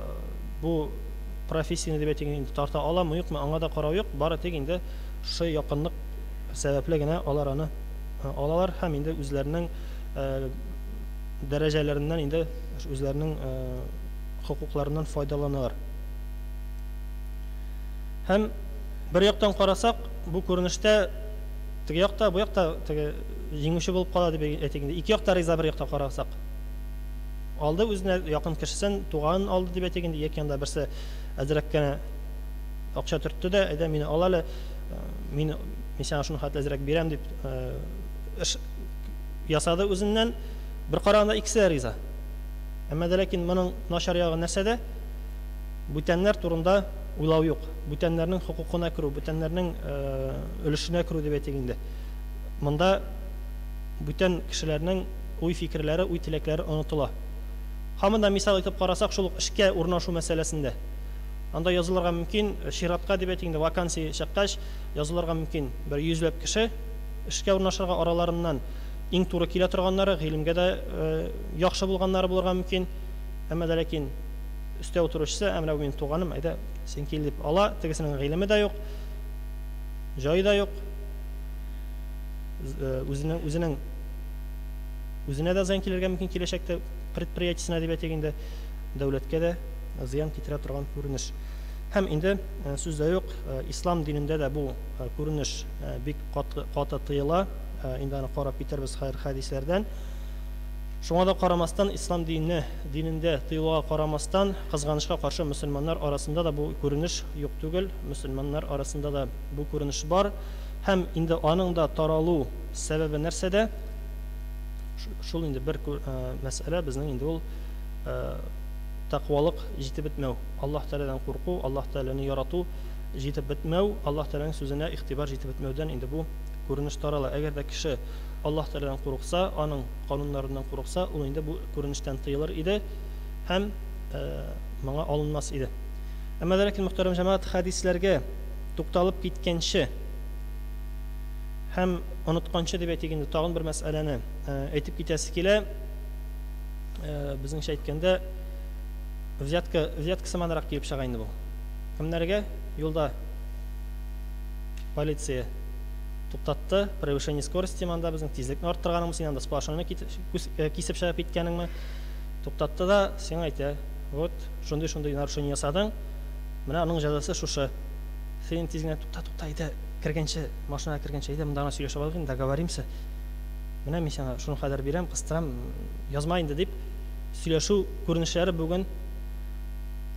бу профессияне дип әйтик инде тарта аламы, юкмы, аңа да карау юк. Бары тик инде шушы якынлык сәбәпле генә алар аны алалар һәм инде үзләренең дәрәҗәләреннән, инде үзләренең хокукларыннан файдаланалар. Һәм бер яктан карасак, бу күренештә теге якта, бу якта теге җиңүче булып кала дип әйтик инде. Ике якта риза бер якта карасак. Алды үзенә якын кешесен, туганын алды дип әйтик инде, яки анда берсе әзрәк кенә акча төртте дә, әйдә мине ал әле, мин сиңа шуны хәтле әзрәк бирәм дип эш ясады үзеннән. Бер караганда икесе дә риза. Әмма дә ләкин моның начар ягы нәрсәдә? Бүтәннәр турында уйлау юк. Бүтәннәрнең хокукына керү, бүтәннәрнең өлешенә керү дип әйтик инде. Монда бүтән кешеләрнең уй-фикерләре, уй-теләкләре онытыла. Һаман да мисал итеп карасак, шул ук эшкә урнашу мәсьәләсендә. Анда язылырга мөмкин, чиратка дип әйтик инде, вакансия чыккач, язылырга мөмкин бер йөзләп кеше эшкә урнашырга, араларыннан иң туры килә торганнары, гыйлемгә дә яхшы булганнары булырга мөмкин. Әмма дә ләкин өстә утыручысы, ә менә бу минем туганым, әйдә, син кил дип ала, тегесенең гыйлеме дә юк, җае да юк, үзенең, үзенең үзенә дә зыян килергә мөмкин киләчәктә предприятиесенә дип әйтик инде, дәүләткә дә зыян китерә торган күренеш. Һәм инде сүз дә юк, ислам динендә дә бу күренеш бик каты, каты тыела. Инде аны карап китәрбез хәер хәдисләрдән. Шуңа да карамастан, ислам дине динендә тыелуга карамастан, кызганычка каршы, мөселманнар арасында да бу күренеш юк түгел, мөселманнар арасында да бу күренеш бар. Һәм инде аның да таралу сәбәбе нәрсәдә? Шул инде бер мәсьәлә безнең инде ул тәкъвалык җитеп бетмәү, Аллаһ Тәгаләдән курку, Аллаһ Тәгаләне ярату җитеп бетмәү, Аллаһ Тәгаләнең сүзенә игътибар җитеп бетмәүдән инде бу күренеш тарала. Әгәр дә кеше Аллаһ Тәгаләдән курыкса, аның кануннарыннан курыкса, ул инде бу күренештән тыелыр иде һәм моңа алынмас иде. Әмма дә ләкин, мөхтәрәм җәмәгать, хәдисләргә тукталып киткәнче һәм онытканчы дип әйтик инде, тагын бер мәсьәләне әйтеп китәсе килә. Безнеңчә әйткәндә, взятка, взятка сыманрак килеп чыга инде бу. Кемнәргә? Юлда полиция туктатты, превышение скорости монда безнең тизлекне арттырганыңмы, син анда сплошнойны кисеп чыгып киткәнеңме? Туктатты да, сиңа әйтә, вот, шундый-шундый нарушение ясадың, менә аның җәзасы шушы. Син тиз генә тукта, тукта, әйдә, кергәнче, машинага кергәнче, әйдә, монда гына сөйләшеп алыйк инде, договоримся. Менә мин сиңа шуның кадәр бирәм, кыстырам, язма инде дип сөйләшү күренешләре бүген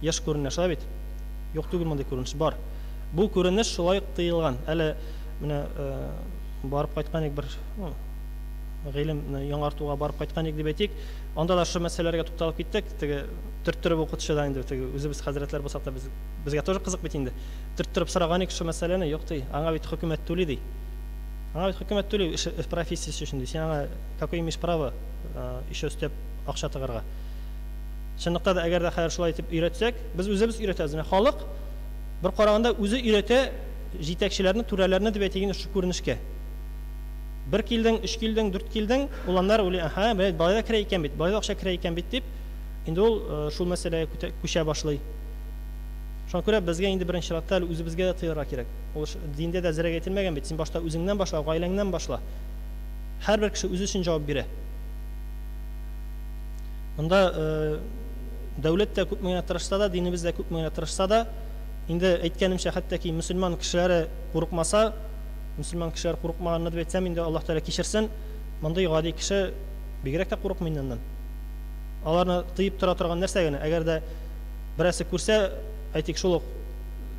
еш күренә, шулай бит? Юк түгел мондый күренеш, бар. Бу күренеш шулай ук тыелган. Әле менә барып кайткан идек бер, ну, гыйлемне яңартуга барып кайткан идек дип әйтик. Анда да шушы мәсьәләләргә тукталып киттек. Теге төрттереп укытучы да инде теге үзебез хәзрәтләр булсак та без безгә тоже кызык бит инде. Төрттереп сораган идек шушы мәсьәләне, юк ди, аңа бит хөкүмәт түли ди. Аңа бит хөкүмәт түли профессиясе өчен ди. Син аңа какое имеешь право еще өстәп акча тыгарга? Чынлыкта да, әгәр дә хәзер шулай итеп өйрәтсәк, без үзебез өйрәтәбез. Менә халык бер караганда үзе өйрәтә җитәкчеләрне, түрәләрне дип әйтик инде шушы күренешкә. Бер килдең, өч килдең, дүрт килдең, ул аннары уйлый, аһа, менә болай да керә икән бит, болай да акча керә икән бит дип, инде ул шул мәсьәләгә күчә башлый. Шуңа күрә безгә инде беренче чиратта әле үзебезгә дә тыелырга кирәк. Ул диндә дә зерәк әйтелмәгән бит, син башта үзеңнән башла, гаиләңнән башла. Һәрбер кеше үзе өчен җавап бирә. Монда дәүләт тә күпме генә тырышса да, динебез дә күпме генә тырышса да, инде әйткәнемчә, хәтта ки мөселман кешеләре курыкмаса, мөселман кешеләре курыкмаганны дип әйтсәм, инде Аллаһ Тәгалә кичерсен, мондый гади кеше бигрәк тә курыкмый инде аннан. Аларны тыеп тора торган нәрсә генә, әгәр дә берәрсе күрсә, әйтик, шул ук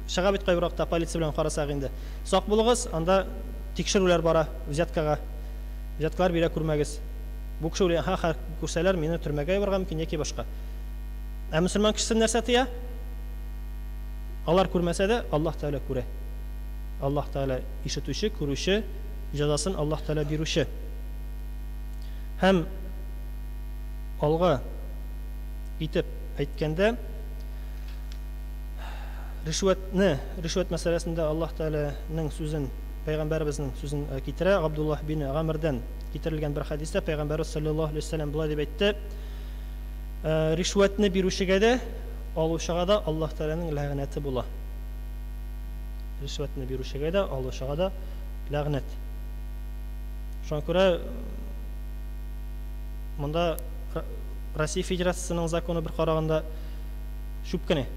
чыга бит кайбер вакытта полиция белән карасак инде. Сак булыгыз, анда тикшерүләр бара взяткага. Взяткалар бирә күрмәгез. Бу кеше уйлый, аһа, хәер, күрсәләр, мине төрмәгә ябарга мөмкин яки башка. Ә мөселман кешесен нәрсә тыя? Алар күрмәсә дә, Аллаһ Тәгалә күрә. Аллаһ Тәгалә ишетүче, күрүче, җәзасын Аллаһ Тәгалә бирүче. Һәм алга итеп әйткәндә, ришвәтне, ришвәт мәсьәләсендә Аллаһ Тәгаләнең сүзен, пәйгамбәребезнең сүзен китерә, Габдуллаһ бин Гамрдән китерелгән бер хәдистә пәйгамбәребез саллаллаһу алейһи вәсәлләм болай дип әйтте: Ришвәтне бирүчегә дә, алучыга да Аллаһ Тәгаләнең ләгънәте була. Ришвәтне бирүчегә дә, алучыга да ләгънәт. Шуңа күрә монда Россия Федерациясенең законы бер караганда чүп кенә.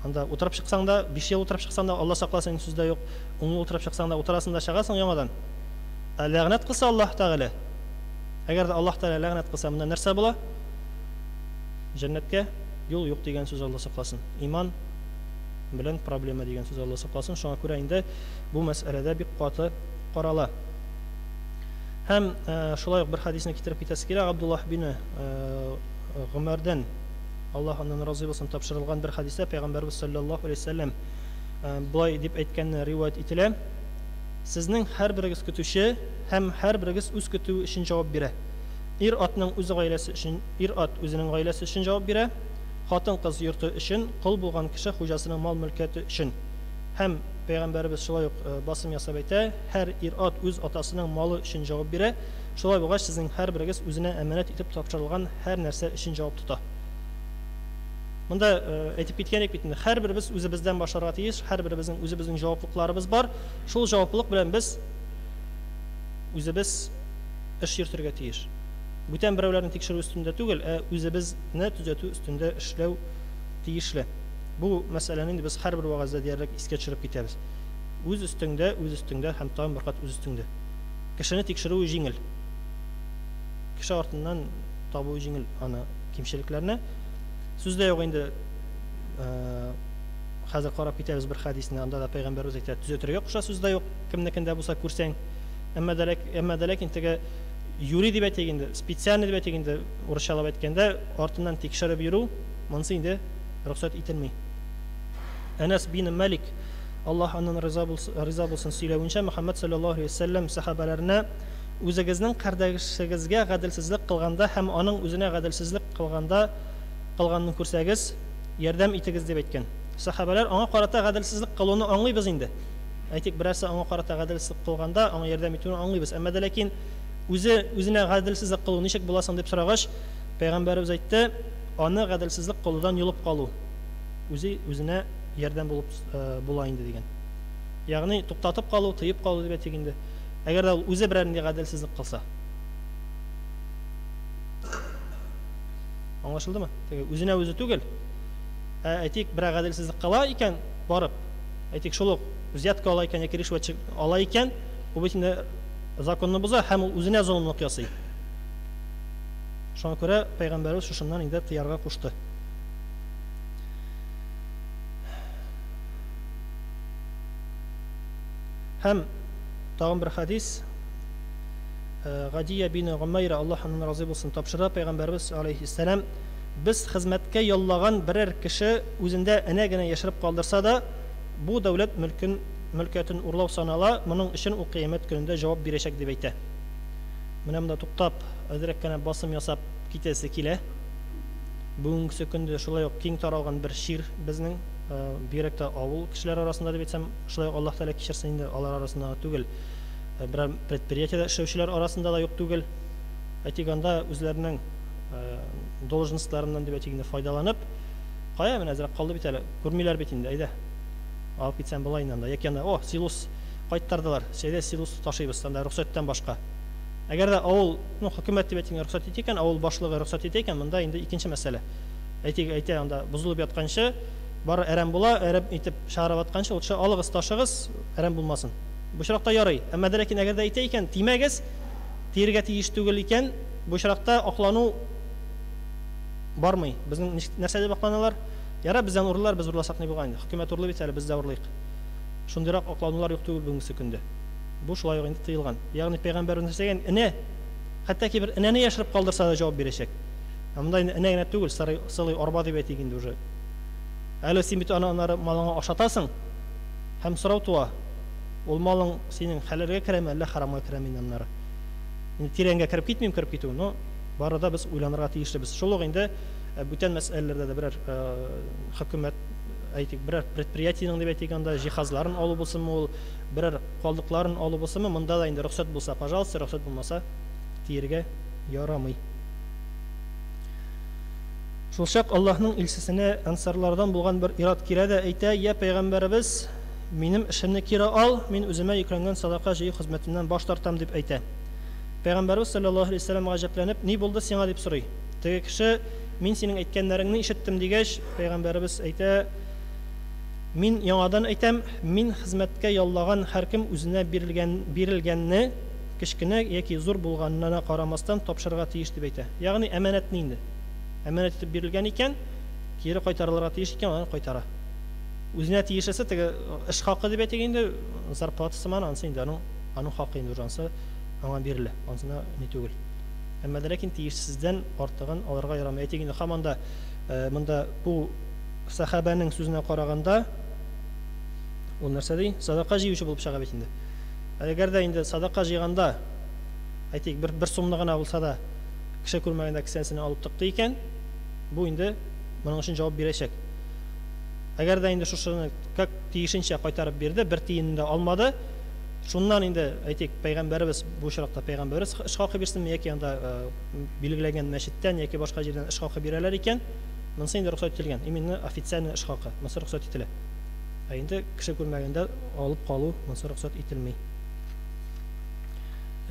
Анда утырып чыксаң да, 5 ел утырып чыксаң да, Алла сакласын, сүз дә юк. 10 ел утырып чыксаң да, утырасың да чыгасың яңадан. Ә ләгънәт кылса Аллаһ Тәгалә, әгәр дә Аллаһ Тәгалә ләгънәт кылса, монда нәрсә була? Җәннәткә юл юк дигән сүз, Алла сакласын. Иман белән проблема дигән сүз, Алла сакласын. Шуңа күрә инде бу мәсьәләдә бик каты карала. Һәм шулай ук бер хәдисне китереп китәсе килә. Абдуллаһ бин Гомәрдән Аллаһ аннан разый булсын, тапшырылган бер хәдистә Пәйгамбәрбез салләллаһу алейһи ва сәлләм болай дип әйткәне риваять ителә, Сезнең һәрберегез көтүче һәм һәрберегез үз көтүе өчен җавап бирә. Ир-атның үз гаиләсе өчен ир-ат үзенең гаиләсе өчен җавап бирә, хатын-кыз йорты өчен, кол булган кеше хуҗасының мал-мөлкәте өчен. Һәм Пәйгамбәребез шулай ук басым ясап әйтә, Һәр ир-ат үз атасының малы өчен җавап бирә, шулай булгач, сезнең һәрберегез үзенә әманәт итеп тапшырылган һәр нәрсә өчен җавап тота. Монда әйтеп киткән идек бит инде, һәрберебез үзебездән башларга тиеш, һәрберебезнең үзебезнең җаваплыкларыбыз бар. Шул җаваплылык белән без үзебез эш йөртергә тиеш. Бүтән берәүләрне тикшерү өстендә түгел, ә үзебезне төзәтү өстендә эшләү тиешле. Бу мәсьәләне инде без һәрбер вәгазьдә диярлек искә төшереп китәбез. Үз өстеңдә, үз өстеңдә һәм тагын бер кат үз өстеңдә. Кешене тикшерүе җиңел. Кеше артыннан табуы җиңел аны кимчелекләрне. Сүз дә юк инде, хәзер карап китәбез бер хәдисне, анда да пәйгамбәребез әйтә, төзәтергә куша, сүз дә юк, кемнекендә булса күрсәң. Әмма дә, әмма дә ләкин теге юри дип әйтик инде, специально дип әйтик инде, урысчалап әйткәндә, артыннан тикшереп йөрү, монысы инде рөхсәт ителми. Әнәс бин Малик, Аллаһ аннан риза булсын, риза булсын, сөйләвенчә, Мөхәммәд салләллаһу алейһи ва сәлләм сәхабәләренә үзегезнең кардәшегезгә гаделсезлек кылганда һәм аның үзенә гаделсезлек кылганда кылганын күрсәгез, ярдәм итегез дип әйткән. Сәхабәләр аңа карата гаделсезлек кылуны аңлыйбыз инде. Әйтик, берәрсе аңа карата гаделсезлек кылганда, аңа ярдәм итүне аңлыйбыз. Әмма дә ләкин үзе үзенә гаделсезлек кылу ничек була соң дип сорагач, пәйгамбәребез әйтте, Аны гаделсезлек кылудан йолып калу, үзе үзенә ярдәм булып була инде дигән. Ягъни туктатып калу, тыеп калу дип әйтик инде. Әгәр дә ул үзе берәр нинди гаделсезлек кылса. Аңлашылдымы? Теге үзенә үзе түгел. Ә әйтик, берәр гаделсезлек кыла икән, барып, әйтик, шул ук взятка ала икән яки ришвәт ала икән, ул бит инде законны боза һәм ул үзенә золымлык ясый. Шуңа күрә пәйгамбәребез шушыннан инде тыярга кушты. Һәм тагын бер хәдис Гадия бин Гумайра, Аллаһ аннан разый булсын, тапшыра пәйгамбәребез алейһиссәлам без хезмәткә яллаган берәр кеше үзендә энә генә яшереп калдырса да, бу дәүләт мөлкен мөлкәтен урлау санала, моның өчен ул кыямәт көнендә җавап бирәчәк дип әйтә. Менә монда туктап, әзрәк кенә басым ясап китәсе килә. Бүгенгесе көндә шулай ук киң таралган бер чир безнең, бигрәк тә авыл кешеләре арасында дип әйтсәм, шулай ук Аллаһ Тәгалә кичерсен инде, алар арасында гына түгел, берәр предприятиедә эшләүчеләр арасында да юк түгел. Әйтик, анда үзләренең должностьларыннан дип әйтик инде файдаланып, кая менә әзрәк калды бит әле, күрмиләр бит инде, әйдә, алып китсәм була инде анда. Яки анда, о, силос кайттырдылар, әйдә силос ташыйбыз, анда рөхсәттән башка. Әгәр дә авыл, ну, хөкүмәт дип әйтик, рөхсәт итә икән, авыл башлыгы рөхсәт итә икән, монда инде икенче мәсьәлә. Әйтик, әйтә анда бозылып ятканчы, бары әрәм була, әрәм итеп чыгарып атканчы, лучше алыгыз, ташыгыз, әрәм булмасын. Бу очракта ярый. Әмма дә ләкин әгәр дә әйтә икән, тимәгез, тиергә тиеш түгел икән, бу очракта аклану бармый. Безнең нәрсә дип акланалар? Ярар, бездән урлыйлар, без урласак ни булган инде? Хөкүмәт урлый бит әле, без дә урлыйк. Шундыйрак акланулар юк түгел бүгенгесе көндә. Бу шулай ук инде тыелган. Ягъни пәйгамбәребез нәрсә дигән? Энә, хәтта ки бер энәне яшереп калдырса да җавап бирәчәк. Ә монда инде энә генә түгел, сырый, сылый арба дип әйтик инде уже. Әле син бит аны аннары малыңа ашатасың. Һәм сорау туа. Ул малың синең хәләлгә керәме, әллә харамга керәме инде аннары? Инде тирәнгә кереп китмим кереп китү, но бары да без уйланырга тиешлебез. Шул ук инде бүтән мәсьәләләрдә дә берәр хөкүмәт әйтик, берәр предприятиенең дип әйтик анда җиһазларын алу булсынмы ул, берәр калдыкларын алу булсынмы, монда да инде рөхсәт булса, пожалуйста, рөхсәт булмаса, тиергә ярамый. Шулчак Аллаһның илчесенә ансарлардан булган бер ир-ат килә дә әйтә, Йә пәйгамбәребез, минем эшемне кире ал, мин үземә йөкләнгән садака җыю хезмәтеннән баш тартам, дип әйтә. Пәйгамбәребез салләллаһу галәйһи ва сәлләм гаҗәпләнеп, Ни булды сиңа, дип сорый. Теге кеше, Мин синең әйткәннәреңне ишеттем, дигәч, пәйгамбәребез әйтә, Мин яңадан әйтәм, мин хезмәткә яллаган һәркем үзенә бирелгән, бирелгәнне, кечкенә яки зур булганына карамастан, тапшырырга тиеш, дип әйтә. Ягъни әманәтне инде. Әманәт итеп бирелгән икән, кире кайтарылырга тиеш икән, аны кайтара. Үзенә тиешлесе теге эш хакы дип әйтик инде, зарплата сыман, анысы инде аның, аның хакы инде уже, анысы аңа бирелә, анысына ни түгел. Әмма дә ләкин тиешсездән артыгын алырга ярамый. Әйтик инде, һаман да Монда бу сәхабәнең сүзенә караганда, ул нәрсә ди? Садака җыючы булып чыга бит инде. Әгәр дә инде садака җыйганда, әйтик, бер сумны гына булса да кеше күрмәгәндә кесәсенә алып тыкты икән, бу инде моның өчен җавап бирәчәк. Әгәр дә инде шушыны как тиешенчә кайтарып бирде, бер тиенен дә алмады, шуннан инде, әйтик, пәйгамбәребез, бу очракта пәйгамбәребез эш хакы бирсенме яки анда билгеләнгән мәчеттән яки башка җирдән эш хакы бирәләр икән, монысы инде рөхсәт ителгән. Именно официальный эш хакы, монысы рөхсәт ителә. Ә инде кеше күрмәгәндә алып калу, монысы рөхсәт ителми.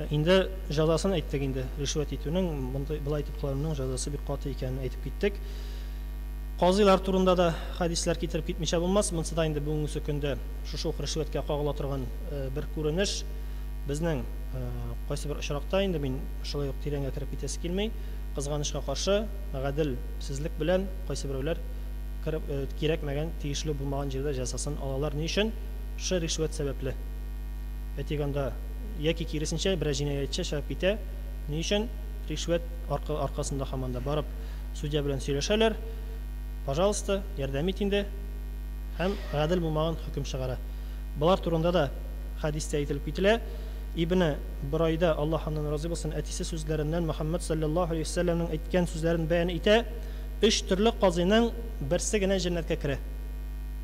Инде җәзасын әйттек инде. Ришвәт итүнең, мондый болай итеп кылануның җәзасы бик каты икәнен әйтеп киттек. Казыйлар турында да хәдисләр китереп китмичә булмас. Монысы да инде бүгенге көндә шушы ук ришвәткә кагыла торган бер күренеш. Безнең кайсы бер очракта инде мин шулай ук тирәнгә кереп китәсе килми. Кызганычка каршы, гаделсезлек белән кайсы берәүләр кереп кирәкмәгән, тиешле булмаган җирдә җәзасын алалар. Ни өчен? Шушы ришвәт сәбәпле. Әйтик анда, яки киресенчә, берәр җинаятьче чыгып китә. Ни өчен? Ришвәт аркасында һаман да барып судья белән сөйләшәләр. Пожалуйста, ярдәм ит инде. Һәм гадел булмаган хөкем чыгара. Болар турында да хәдистә әйтелеп кителә. Ибне Бурайда, Аллаһ аннан разый булсын, әтисе сүзләреннән Мөхәммәд саллаллаһу алейһи ва сәлләмнең әйткән сүзләрен бәян итә. Өч төрле казыйның берсе генә җәннәткә керә.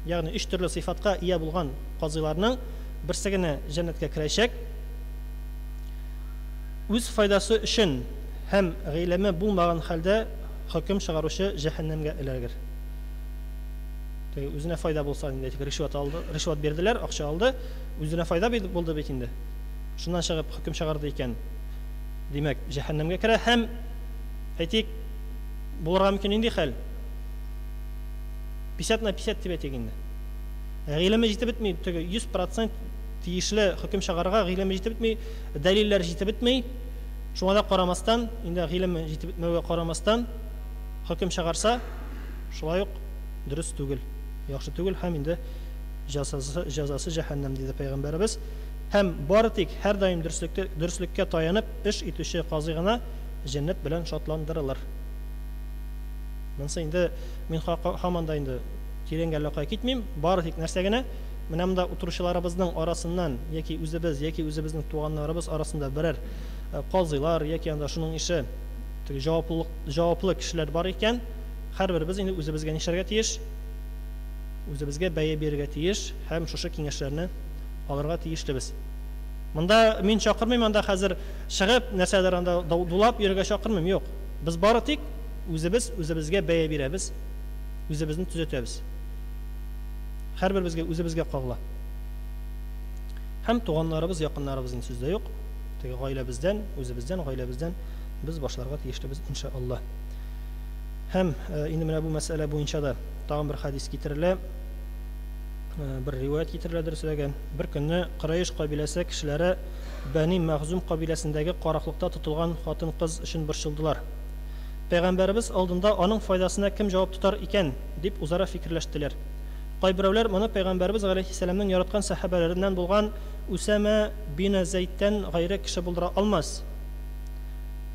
Ягъни өч төрле сыйфатка ия булган казыйларның берсе генә җәннәткә керәчәк. Үз файдасы өчен һәм гыйлеме булмаган хәлдә хөкем чыгаручы җәһәннәмгә эләгер. Теге үзенә файда булса инде, әйтик, ришвәт алды, ришвәт бирделәр, акча алды, үзенә файда булды бит инде. Шуннан чыгып хөкем чыгарды икән, димәк, җәһәннәмгә керә һәм әйтик, булырга мөмкин нинди хәл? 50 на 50 дип әйтик инде. Гыйлеме җитеп бетми, теге 100% тиешле хөкем чыгарырга гыйлеме җитеп бетми, дәлилләр җитеп бетми. Шуңа да карамастан, инде гыйлеме җитеп бетмәүгә карамастан, хөкем чыгарса, шулай ук дөрес түгел, яхшы түгел һәм инде җәзасы, җәзасы җәһәннәм, диде пәйгамбәребез. Һәм бары тик һәрдаим дөреслеккә, дөреслеккә таянып эш итүче казый гына җәннәт белән шатландырылыр. Монысы инде мин һаман да инде тирәнгә әллә кая китмим, бары тик нәрсә генә, менә монда утыручыларыбызның арасыннан яки үзебез, яки үзебезнең туганнарыбыз арасында берәр казыйлар яки анда шуның ише теге җаваплылык, җаваплы кешеләр бар икән, һәрберебез инде үзебезгә нишләргә тиеш? Үзебезгә бәя бирергә тиеш һәм шушы киңәшләрне алырга тиешлебез. Монда мин чакырмыйм анда хәзер чыгып нәрсәдер анда дулап йөрергә чакырмыйм, юк. Без бары тик үзебез үзебезгә бәя бирәбез, үзебезне төзәтәбез. Һәрберебезгә үзебезгә кагыла. Һәм туганнарыбыз, якыннарыбыз инде сүз дә юк. Теге гаиләбездән, үзебездән, гаиләбездән без башларга тиешлебез, иншалла. Һәм инде менә бу мәсьәлә буенча да тагын бер хәдис китерелә, бер риваять китерелә дөресрәге. Бер көнне Кырайш кабиләсе кешеләре Бәни Мәхзум кабиләсендәге караклыкта тотылган хатын-кыз өчен борчылдылар. Пәйгамбәребез алдында аның файдасына кем җавап тотар икән, дип үзара фикерләштеләр. Кайберәүләр моны пәйгамбәребез галәйһиссәламнең яраткан сәхабәләреннән булган Үсәмә бине Зәйдтән гайре кеше булдыра алмас,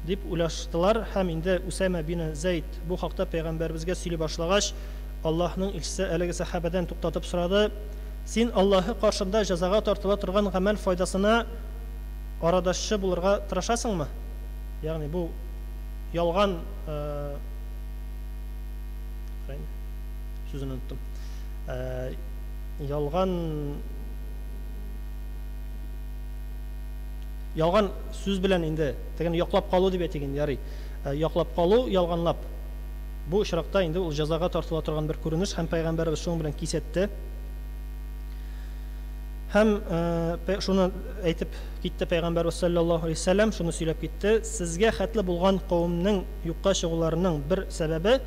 дип уйлаштылар һәм инде Үсәмә бине Зәйд бу хакта пәйгамбәребезгә сөйли башлагач, Аллаһның илчесе әлеге сәхабәдән туктатып сорады, Син Аллаһы каршында җәзага тартыла торган гамәл файдасына арадашчы булырга тырышасыңмы? Ягъни бу ялган сүзен оныттым. Ялган ялган сүз белән инде тегене яклап калу дип әйтик инде, ярый. Яклап калу, ялганлап. Бу очракта инде ул җәзага тартыла торган бер күренеш һәм пәйгамбәребез шуның белән кисәтте. Һәм шуны әйтеп китте пәйгамбәребез саллаллаһу алейһи вәсәлләм, шуны сөйләп китте: сезгә хәтле булган кавемнең юкка чыгуларының бер сәбәбе,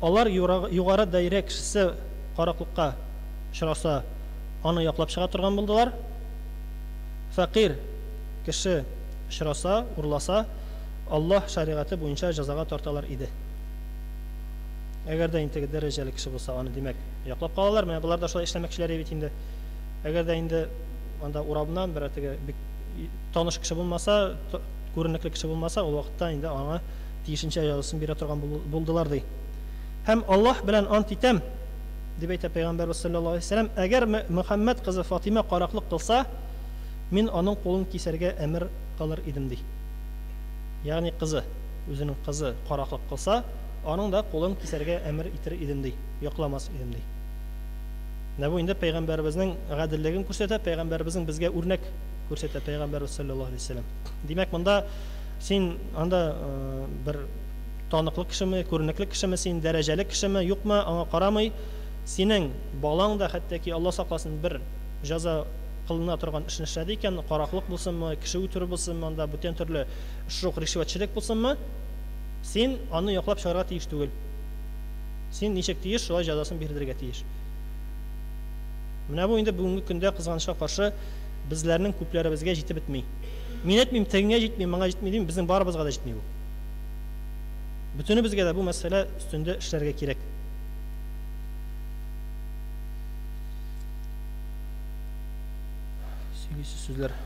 алар югары даирә кешесе караклыкка очраса, аны яклап чыга торган булдылар. Фәкыйрь кеше очраса, урласа, Аллаһ шәригате буенча җәзага тарталар иде. Әгәр дә инде теге дәрәҗәле кеше булса, аны димәк яклап калалар. Менә болар да шулай эшләмәкчеләр бит инде. Әгәр дә инде анда урамнан берәр теге бик таныш кеше булмаса, күренекле кеше булмаса, ул вакытта инде аңа тиешенчә җәзасын бирә торган булдылар ди. Һәм Аллаһ белән ант итәм, дип әйтә Пәйгамбәрбез саллаллаһу алейһи вәсәлләм, әгәр Мөхәммәд кызы Фатыйма караклык кылса, мин аның кулын кисәргә әмер кылыр идем, ди. Ягъни кызы, үзенең кызы караклык кылса, аның да кулын кисәргә әмер итер идем, ди, якламас идем, ди. Менә бу инде пәйгамбәребезнең гаделлеген күрсәтә, пәйгамбәребезнең безгә үрнәк күрсәтә пәйгамбәребез саллаллаһу алейһи вәсәлләм. Димәк, монда син анда бер таныклы кешеме, күренекле кешеме син, дәрәҗәле кешеме, юкмы, аңа карамый, синең балаң да хәтта ки Алла сакласын бер җаза кылына торган эшне эшләде икән, караклык булсынмы, кеше үтерү булсынмы, анда бүтән төрле шук ришвәтчелек булсынмы, син аны яклап чыгарга тиеш түгел. Син ничек тиеш, шулай җәзасын бирдерергә тиеш. Менә бу инде бүгенге көндә кызганычка каршы безләрнең күпләребезгә җитеп бетми. Мин әйтмим, тегеңә җитми, моңа җитми дим, безнең барыбызга да җитми бу. Бөтенебезгә дә бу мәсьәлә өстендә эшләргә кирәк. Сөйлисе сүзләр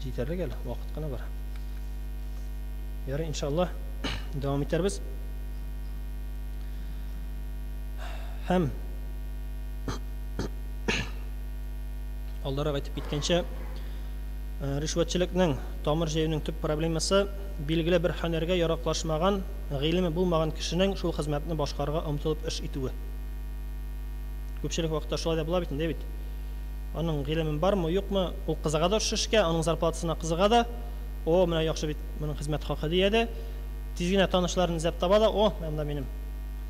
җитәрлек әле, вакыт кына бар. Ярый, иншалла, дәвам итәрбез. Һәм алдарак әйтеп киткәнчә, ришвәтчелекнең тамыр җәюнең төп проблемасы билгеле бер һөнәргә яраклашмаган, гыйлеме булмаган кешенең шул хезмәтне башкарырга омтылып эш итүе. Күпчелек вакытта шулай да була бит инде, бит. Аның гыйлеме бармы, юкмы, ул кызыга да шушы эшкә, аның зарплатасына кызыга да, о, менә яхшы бит, моның хезмәт хакы дия дә, тиз генә танышларын эзләп таба да, о, монда минем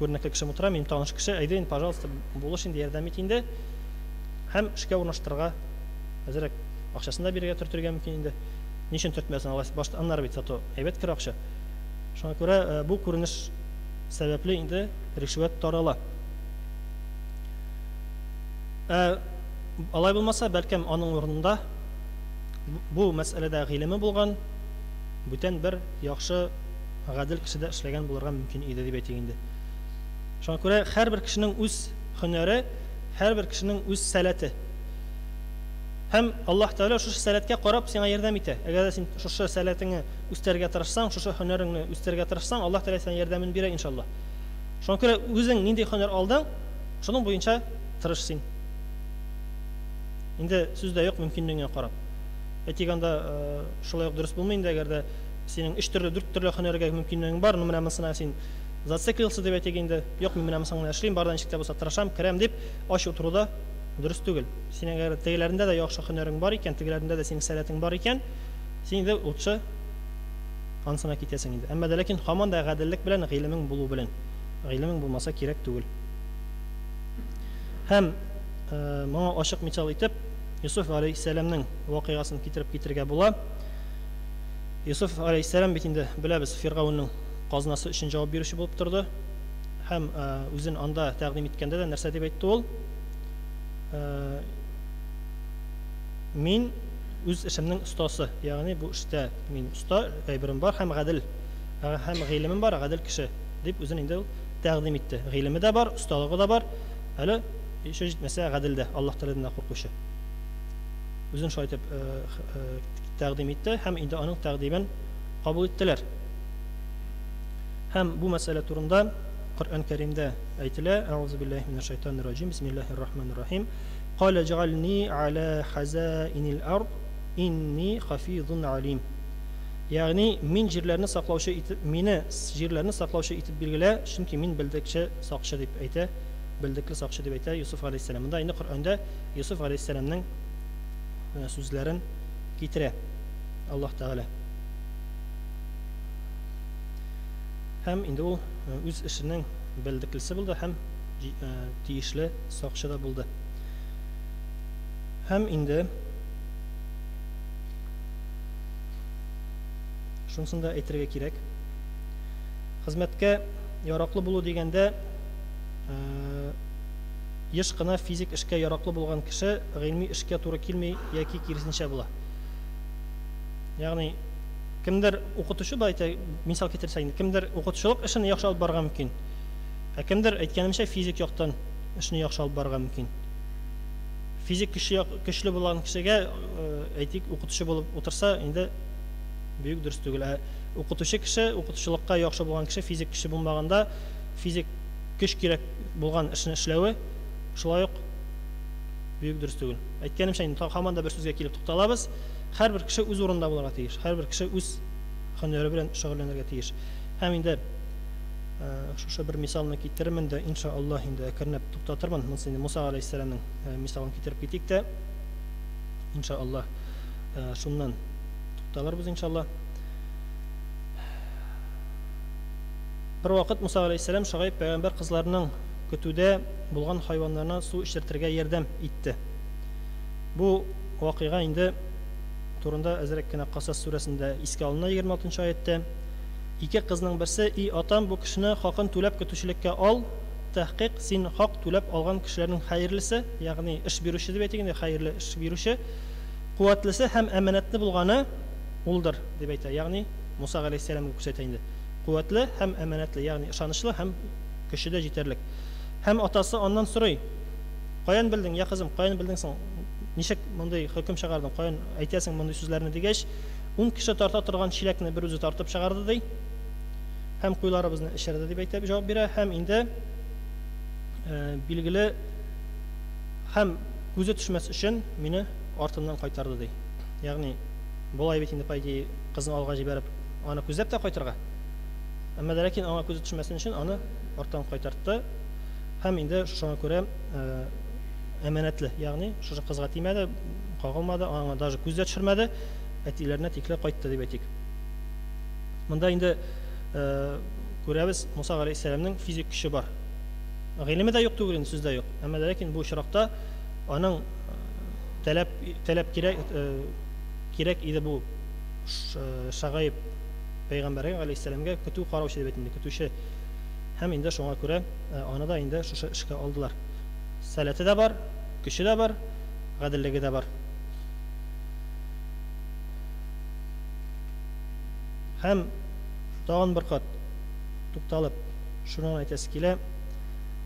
күренекле кешем утыра, минем таныш кеше, әйдә инде, пожалуйста, булыш инде, ярдәм ит инде. Һәм эшкә урнаштырырга әзрәк акчасын да бирергә төртергә мөмкин инде. Ни өчен төртмәсен, алай башта аннары бит зато әйбәт керә акча. Шуңа күрә бу күренеш сәбәпле инде ришвәт тарала. Ә алай булмаса, бәлкем аның урынында бу мәсьәләдә гыйлеме булган бүтән бер яхшы гадел кеше дә эшләгән булырга мөмкин иде дип әйтик инде. Шуңа күрә һәрбер кешенең үз һөнәре, һәрбер кешенең үз сәләте. Һәм Аллаһ Тәгалә шушы сәләткә карап сиңа ярдәм итә. Әгәр дә син шушы сәләтеңне үстерергә тырышсаң, шушы һөнәреңне үстерергә тырышсаң, Аллаһ Тәгалә сиңа ярдәмен бирә, иншаллаһ. Шуңа күрә үзең нинди һөнәр алдың, шуның буенча тырыш син. Инде сүз дә юк, мөмкинлегеңә карап. Әйтик, анда шулай ук дөрес булмый инде, әгәр дә синең өч төрле, дүрт төрле һөнәргә мөмкинлегең бар, ну менә монысына син зациклился дип әйтик инде, юк, мин менә монысын гына эшлим, бар да ничек тә булса тырышам, керәм дип, ач утыру да дөрес түгел. Синең әгәр тегеләрендә дә яхшы һөнәрең бар икән, тегеләрендә дә синең сәләтең бар икән, син инде лучше анысына китәсең инде. Әмма дә ләкин һаман да гаделлек белән, гыйлемең булу белән. Гыйлемең булмаса кирәк түгел. Һәм моңа ачык мисал итеп Йосыф алейһиссәламнең вакыйгасын китереп китергә була. Йосыф алейһиссәлам бит инде беләбез, Фиргавеннең казнасы өчен җавап бирүче булып торды. Һәм үзен анда тәкъдим иткәндә дә нәрсә дип әйтте ул? Мин үз эшемнең остасы, ягъни бу эштә мин оста, әйберем бар һәм гадел, һәм гыйлемем бар, гадел кеше дип үзен инде ул тәкъдим итте. Гыйлеме дә бар, осталыгы да бар, әле еще җитмәсә гадел дә, Аллаһ Тәгаләдән дә куркучы. Үзен шулай итеп тәкъдим итте һәм инде аның тәкъдимен кабул иттеләр. Һәм бу мәсьәлә турында Коръән Кәримдә әйтелә, Әгъузу биллаһи минәш шайтанир раҗим, бисмиллаһир рахманир рахим. Калә җәгальни аля хазаинил ард, инни хафизун алим. Ягъни мин җирләрне саклаучы итеп, мине җирләрне саклаучы итеп билгелә, чөнки мин белдекче сакчы дип әйтә, белдекле сакчы дип әйтә Йосыф галәйһиссәлам. Монда инде Коръәндә Йосыф галәйһиссәламнең сүзләрен китерә Аллаһ Тәгалә. Һәм инде ул үз эшенең белдеклесе булды һәм тиешле сакчы да булды. Һәм инде шунысын да әйтергә кирәк. Хезмәткә яраклы булу дигәндә, еш кына физик эшкә яраклы булган кеше гыйльми эшкә туры килми яки киресенчә була. Ягъни кемдер укытучы да әйтә, мисал китерсәк инде, кемдер укытучылык эшен яхшы алып барырга мөмкин. Ә кемдер, әйткәнемчә, физик яктан эшне яхшы алып барырга мөмкин. Физик көче көчле булган кешегә, әйтик, укытучы булып утырса, инде бик дөрес түгел. Ә укытучы кеше, укытучылыкка яхшы булган кеше, физик көче булмаганда, физик көч кирәк булган эшне эшләве шулай ук бик дөрес түгел. Әйткәнемчә, инде һаман да бер сүзгә килеп тукталабыз. Һәрбер кеше үз урынында булырга тиеш. Һәрбер кеше үз һөнәре белән шөгыльләнергә тиеш. Һәм инде шушы бер мисалны китерермен дә, иншаллаһ, инде әкренләп туктатырмын. Монысы инде Муса галәйһиссәламнең мисалын китереп китик тә, иншаллаһ, шуннан тукталырбыз, иншаллаһ. Бер вакыт Муса галәйһиссәлам Шугайб пәйгамбәр кызларының көтүдә булган хайваннарына су эчертергә ярдәм итте. Бу вакыйга инде турында әзрәк кенә Касас сүрәсендә искә алына 26 аятьтә. Ике кызның берсе: "И атам, бу кешене хакын түләп көтүчелеккә ал, тәхкыйк син хак түләп алган кешеләрнең хәерлесе, ягъни эш бирүче дип әйтик инде, хәерле эш бирүче, куәтлесе һәм әманәтле булганы улдыр", дип әйтә. Ягъни Муса галәйһиссәламгә күрсәтә инде. Куәтле һәм әманәтле, ягъни ышанычлы һәм көче дә җитәрлек. Һәм атасы аннан сорый: "Каян белдең, я кызым, каян белдең соң? Ничек мондый хөкем чыгардың? Каян әйтәсең мондый сүзләрне?" дигәч, 10 кеше тарта торган чиләкне бер үзе тартып чыгарды ди. Һәм куйларыбызны эчерде дип әйтеп җавап бирә. Һәм инде билгеле һәм күзе төшмәс өчен мине артыннан кайтарды ди. Ягъни болай бит инде, по идее, кызны алга җибәреп, аны күзләп тә кайтырга. Әмма дә ләкин аңа күзе төшмәсен өчен аны арттан кайтартты. Һәм инде шуңа күрә әманәтле, ягъни шушы кызга тимәде, кагылмады, аңа даже күз дә төшермәде, әтиләренә тикле кайтты дип әйтик. Монда инде күрәбез, Муса галәйһиссәламнең физик көче бар. Гыйлеме дә юк түгел инде, сүз дә юк. Әмма дә ләкин бу очракта аның таләп таләп кирәк кирәк иде бу Шагаиб пәйгамбәргә галәйһиссәламгә көтү караучы дип әйтик инде, көтүче. Һәм инде шуңа күрә аны да инде шушы эшкә алдылар. Сәләте дә бар, көче дә бар, гаделлеге дә бар. Һәм тагын бер кат тукталып, шуны әйтәсе килә.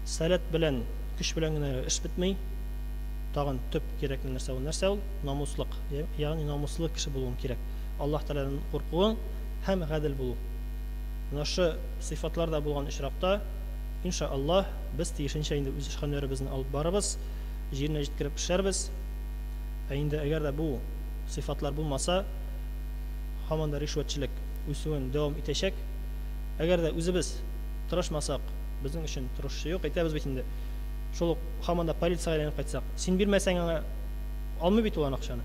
Сәләт белән, көч белән генә эш бетми. Тагын төп кирәкле нәрсә ул нәрсә ул? Намуслык. Ягъни намуслы кеше булуың кирәк. Аллаһ Тәгаләдән куркуың һәм гадел булу. Менә шушы сыйфатлар да булган очракта, иншаллаһ, без тиешенчә инде үз эш-һөнәребезне алып барырбыз, җиренә җиткереп эшләрбез. Ә инде әгәр дә бу сыйфатлар булмаса, һаман да ришвәтчелек үсүен дәвам итәчәк. Әгәр дә үзебез тырышмасак, безнең өчен тырышучы юк. Әйтәбез бит инде, шул ук һаман да полициягә әйләнеп кайтсак, син бирмәсәң аңа алмый бит ул аны акчаны.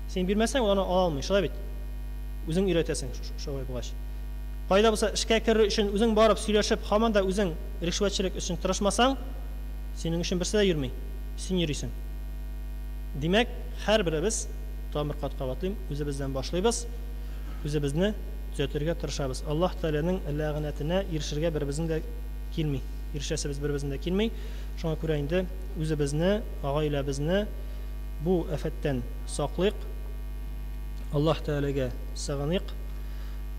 Син бирмәсәң, ул аны ала алмый, шулай бит? Үзең өйрәтәсең шулай булгач. Кайда булса эшкә керер өчен үзең барып сөйләшеп, һаман да үзең ришвәтчелек өчен тырышмасаң, синең өчен берсе дә йөрми. Син йөрисең. Димәк, һәрберебез, тагын бер кат кабатлыйм, үзебездән башлыйбыз, үзебезне төзәтергә тырышабыз. Аллаһ Тәгаләнең ләгънәтенә ирешергә беребезнең дә килми. Ирешәсебез беребезнең дә килми. Шуңа күрә инде үзебезне, гаиләбезне бу афәттән саклыйк. Аллаһ Тәгаләгә сыгыныйк.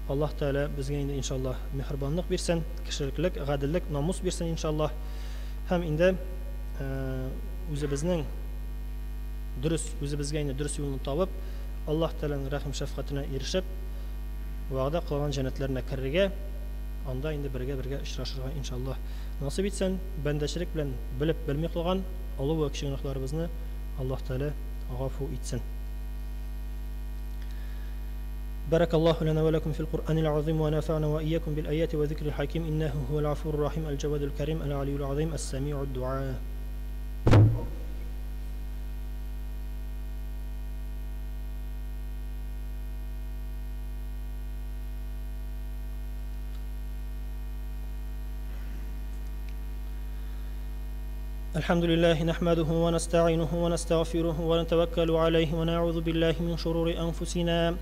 Аллаһ Тәгалә безгә инде иншаллаһ миһербанлык бирсен, кешелеклек, гаделлек, намус бирсен иншаллаһ. Һәм инде үзебезнең дөрес, үзебезгә инде дөрес юлны табып, Аллаһ Тәгаләнең рәхим шәфкатенә ирешеп, вәгъдә кылган җәннәтләренә керергә, анда инде бергә-бергә очрашырга иншаллаһ насыйп итсен. Бәндәчелек белән белеп белми кылган олы вә кече гөнаһларыбызны Аллаһ Тәгалә гафу итсен. بارك الله لنا ولكم في القرآن العظيم ونفعنا وإياكم بالآيات وذكر الحكيم إنه هو الغفور الرحيم الجواد الكريم العلي العظيم السميع الدعاء. الحمد لله نحمده ونستعينه ونستغفره ونتوكل عليه ونعوذ بالله من شرور أنفسنا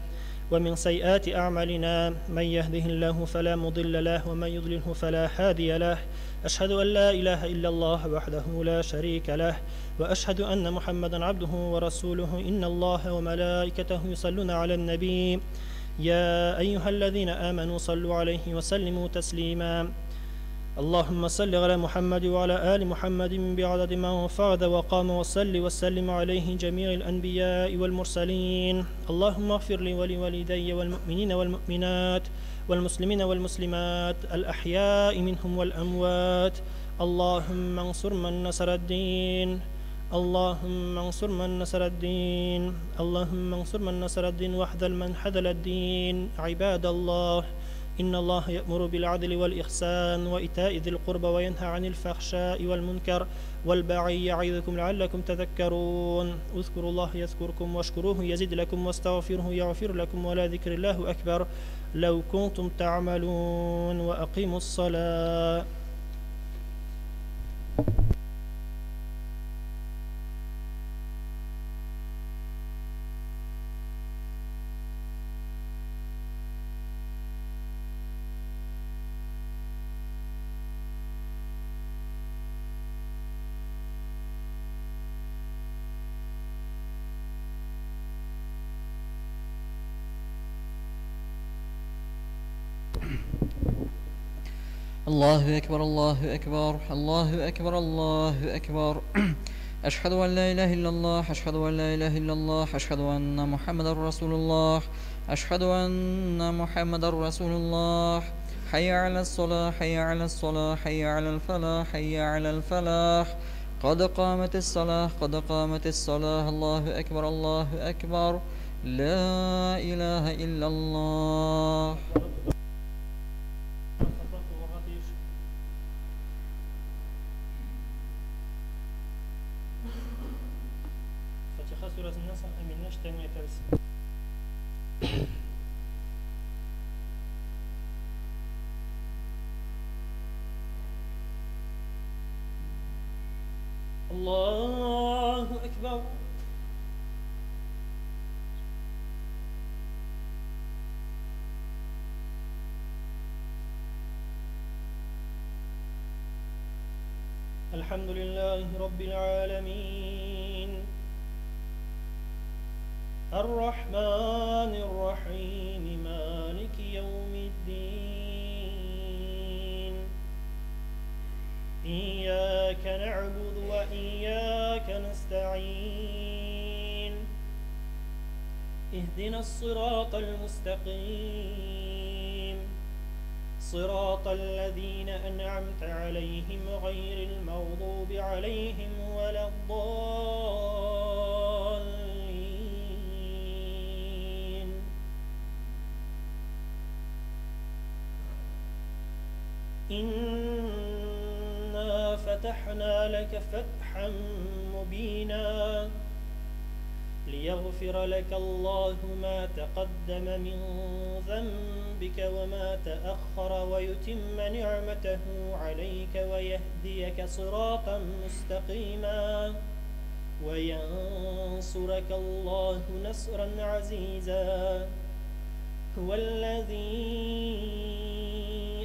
ومن سيئات أعمالنا، من يهده الله فلا مضل له ومن يضلله فلا هادي له، أشهد أن لا إله إلا الله وحده لا شريك له وأشهد أن محمدا عبده ورسوله، إن الله وملائكته يصلون على النبي يا أيها الذين آمنوا صلوا عليه وسلموا تسليما. اللهم صل على محمد وعلى آل محمد بعدد ما فرد وقام وصل وسلم عليه جميع الأنبياء والمرسلين. اللهم اغفر لي ولوالدي والمؤمنين والمؤمنات والمسلمين والمسلمات الأحياء منهم والأموات. اللهم انصر من نصر الدين، اللهم انصر من نصر الدين، اللهم انصر من نصر الدين واحذل من حذل الدين. عباد الله، إن الله يأمر بالعدل والإحسان وإيتاء ذي القربى وينهى عن الفحشاء والمنكر والبغي يعظكم لعلكم تذكرون. اذكروا الله يذكركم واشكروه يزد لكم واستغفروه يغفر لكم ولذكر الله أكبر لو كنتم تعملون. وأقيموا الصلاة. الله أكبر، الله أكبر، الله أكبر، الله أكبر. أشهد أن لا إله إلا الله، أشهد أن لا إله إلا الله، أشهد أن محمدا رسول الله، أشهد أن محمدا رسول الله. حي على الصلاة، حي على الصلاة، حي على الفلاح، حي على الفلاح. قد قامت الصلاة، قد قامت الصلاة. الله أكبر، الله أكبر، لا إله إلا الله. Фатиха сүрәсеннән соң Әминне өчтән әйтәбез. Аллаһу әкбәр. الحمد لله رب العالمين، الرحمن الرحيم، مالك يوم الدين، إياك نعبد وإياك نستعين، اهدنا الصراط المستقيم، صراط الذين أنعمت عليهم غير المغضوب عليهم ولا الضالين. إنا فتحنا لك فتحا مبينا ليغفر لك الله ما تقدم من ذنبك وما تأخر ويتم نعمته عليك ويهديك صراطا مستقيما وينصرك الله نصرا عزيزا. هو الذي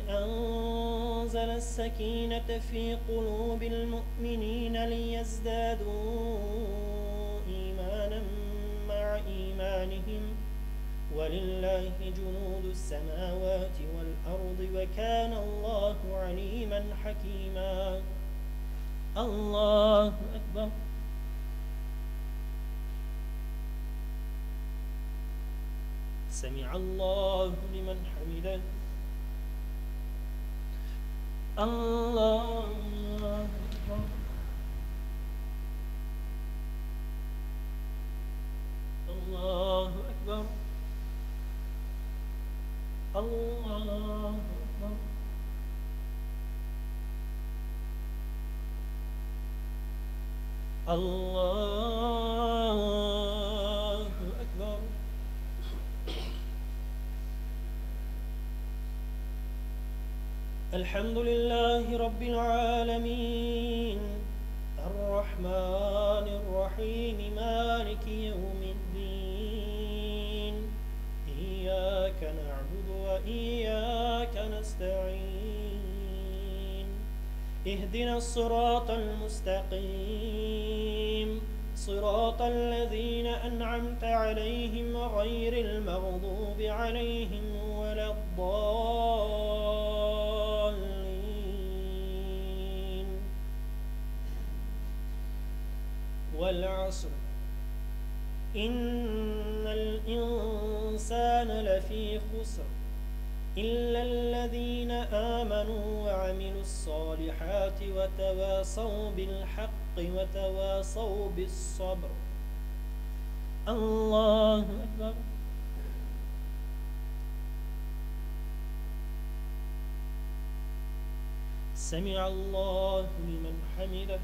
أنزل السكينة في قلوب المؤمنين ليزدادوا إيمانا مع إيمانهم ولله جنود السماوات والأرض وكان الله عليما حكيما. الله أكبر. سمع الله لمن حمده. الله أكبر. الله أكبر. الله أكبر. الله أكبر. الحمد لله رب العالمين، الرحمن الرحيم، مالك يوم الدين، إياك نعبد وإياك نستعين، اهدنا الصراط المستقيم، صراط الذين أنعمت عليهم غير المغضوب عليهم ولا الضالين. والعصر، إن الإنسان لفي خسر إلا الذين آمنوا وعملوا الصالحات وتواصوا بالحق وتواصوا بالصبر. الله أكبر. سمع الله لمن حمده.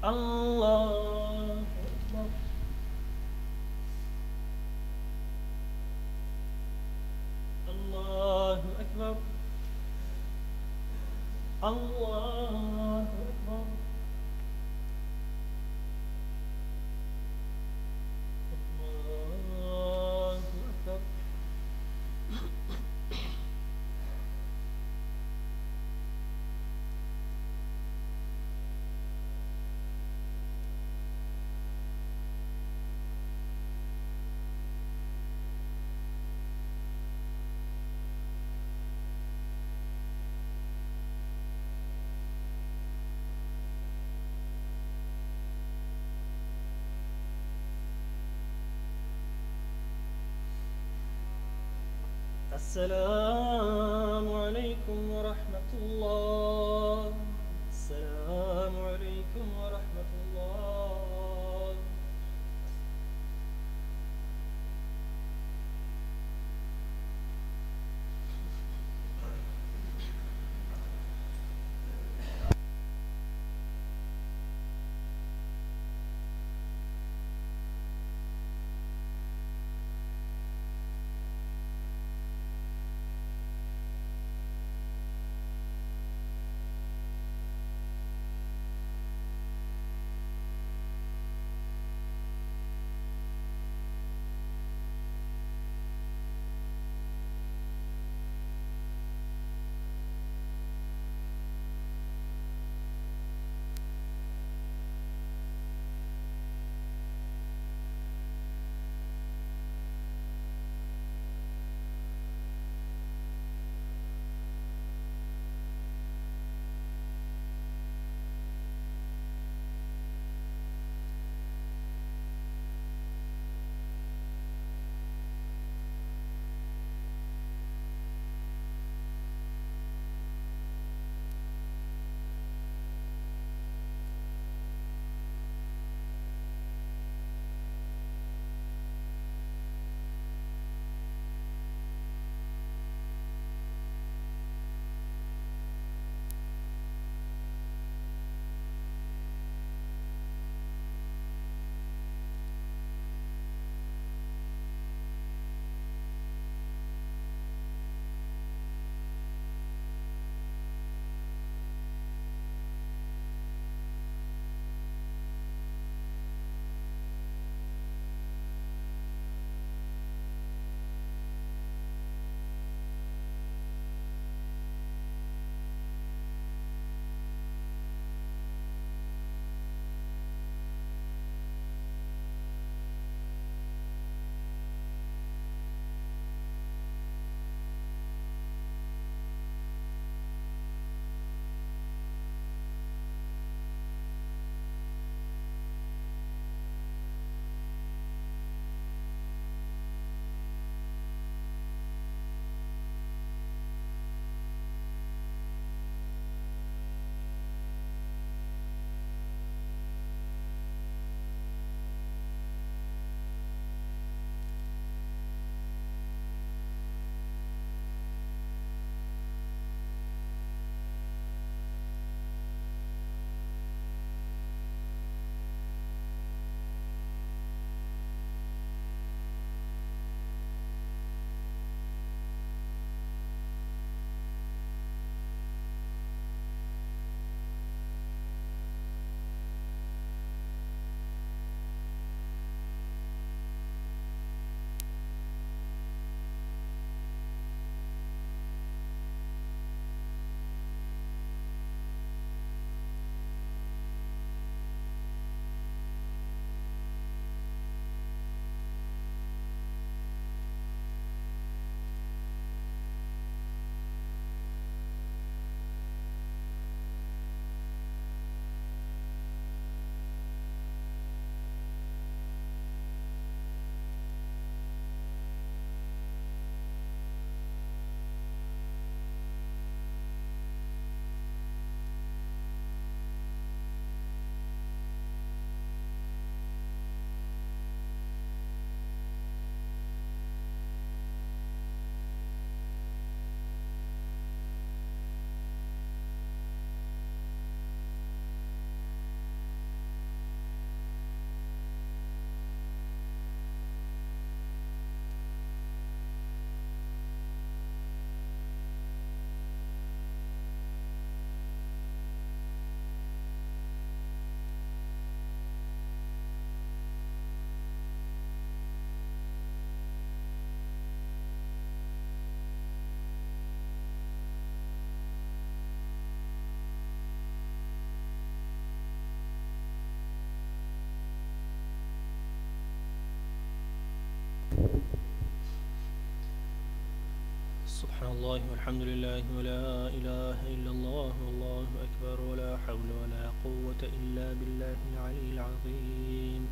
الله أكبر. الله أكبر. الله أكبر. الله أكبر. السلام عليكم ورحمة الله. السلام عليكم ورحمة الله. سبحان الله والحمد لله ولا إله إلا الله والله أكبر ولا حول ولا قوة إلا بالله العلي العظيم.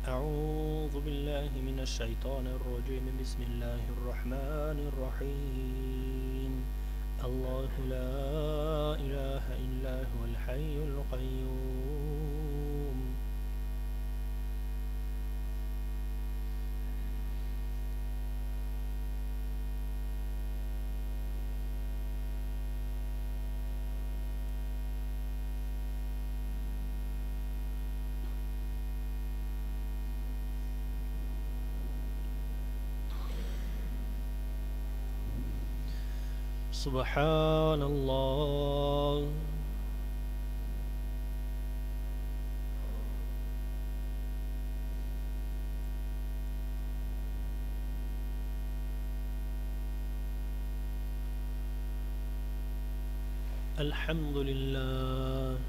أعوذ بالله من الشيطان الرجيم. بسم الله الرحمن الرحيم. الله لا إله إلا هو الحي القيوم. سبحان الله. الحمد لله.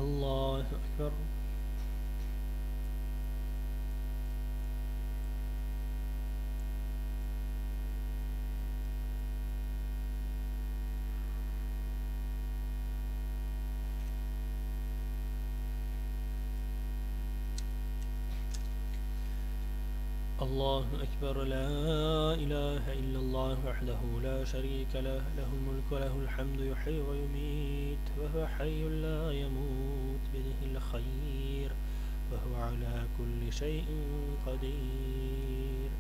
الله أكبر. الله أكبر. لا إله إلا الله وحده لا شريك له، له الملك وله الحمد، يحيي ويميت وهو حي لا يموت، بيده الخير وهو على كل شيء قدير.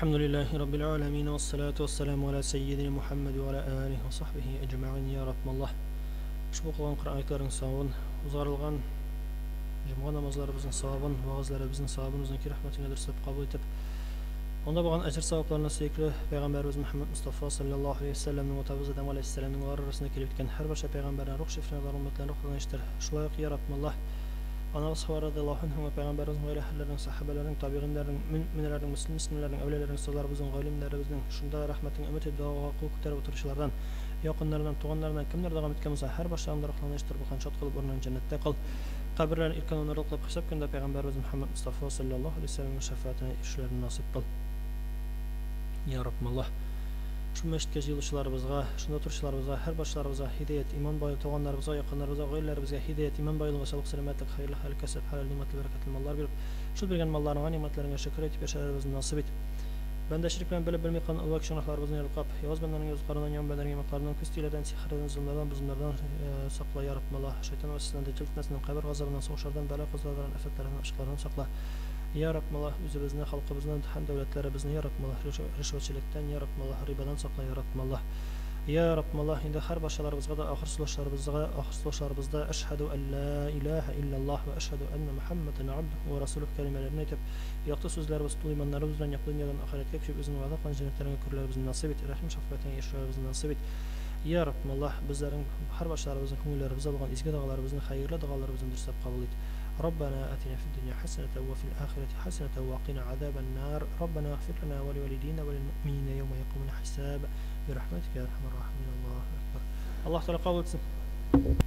الحمد لله رب العالمين، والصلاة والسلام على سيدنا محمد وعلى آله وصحبه أجمعين. يا رب الله. Ushbu o'qilgan Qur'on oyatlarining savobini, uzg'arilgan juma namozlarimizning savobini, vaazlarimizning savobini o'ziniki rahmatingga durustlab qabul etib, onda bo'lgan ajr savoblarni suyukli payg'ambarimiz Muhammad Mustafa sallallohu alayhi vasallamning otamiz Adam alayhissalomning ular orasida kelib o'tgan har bir payg'ambarning ruh shifralari ummatlarning ruhini eshittir. Shulay ya Rabbim, Anamız radıyallahu anhum ve Peygamberimizin ve ahlilerinin, sahabelerinin, tabiinlerin, müminlerin, müslümanların, evlilerin, ustalarımızın, alimlerimizin, şunda rahmetin ümit edip duaga kul ko'tarib o'tirishlardan, yaqinlaridan, tug'anlaridan kimlar davom etgan bo'lsa, har boshlarında ruhlarını eshittir, bu shod qilib o'rnini jannatda qil. Qabrlarni erkin onurli qilib, hisob kunda Peygamberimiz Muhammad Mustafa sallallohu alayhi vasallamning shafaatini erishishlarini nasib qil. Ya Rabbim Allah. Şu meşitke jıyılışlarımızga, şunda turuşlarımızga, her başlarımıza hidayet, iman baylı, tuğanlarımıza, yakınlarımıza, gayrilerimizge hidayet, iman baylığı, sağlık, selametlik, hayırlı, hayırlı kasap, halal, nimetli, bereketli mallar berip, şu bilgen mallarına, nimetlerine şükür etip yaşarlarımızı nasip et. Bende şirk bilen bilip bilmey kalan Allah kişi yarılqap, yavuz benlerin yazıklarından, yan benlerin yemeklerinden, küstülerden, sihirlerden, zulümlerden, buzumlardan sakla ya Rabbim Allah. Şeytan vesvesesinden, deccal fitnesinden, kabir gazabından, soğuşlardan, bela kazalardan, afetlerden, aşklardan sakla. Ya Rabbim Allah, üzümüzünü, halkımızını, hem devletlerimizni Ya Rabbim Allah, rüşvetçilikten Ya Rabbim Allah, ribadan sakla Ya Rabbim Allah. Я Раббым Аллаһ, инде һәр барчаларыбызга да ахыр сулышларыбызга, ахыр сулышларыбызда Әшһәду ән ла илаһа илляллаһ вә әшһәду әннә Мөхәммәдән абдуһу вә расулуһ кәлимәләрен әйтеп, якты сүзләребез, тулы иманнарыбыз белән якты дөньядан ахирәткә күчеп, үзеңнең вәгъдә кылган җәннәтләреңә керүләребезне насыйп ит, рәхим-шәфкатеңә ирешүләребезне насыйп ит. Я Раббым Аллаһ, безләрнең һәрбарчаларыбызның күңелләребездә булган изге догаларыбызны, хәерле догаларыбызны дөресләп кабул ит. Раббана атина фид дөнья хәсәнәтә вә фил ахирәти хәсәнәтә вә кина азабан-нар. Раббана игъфир лана вә ливалидина вә лилмуъминина яума якумул хисаб. Бирахмәтикә я архамар рахимин. Аллаһу акбар. Аллаһ Тәгалә кабул итсен.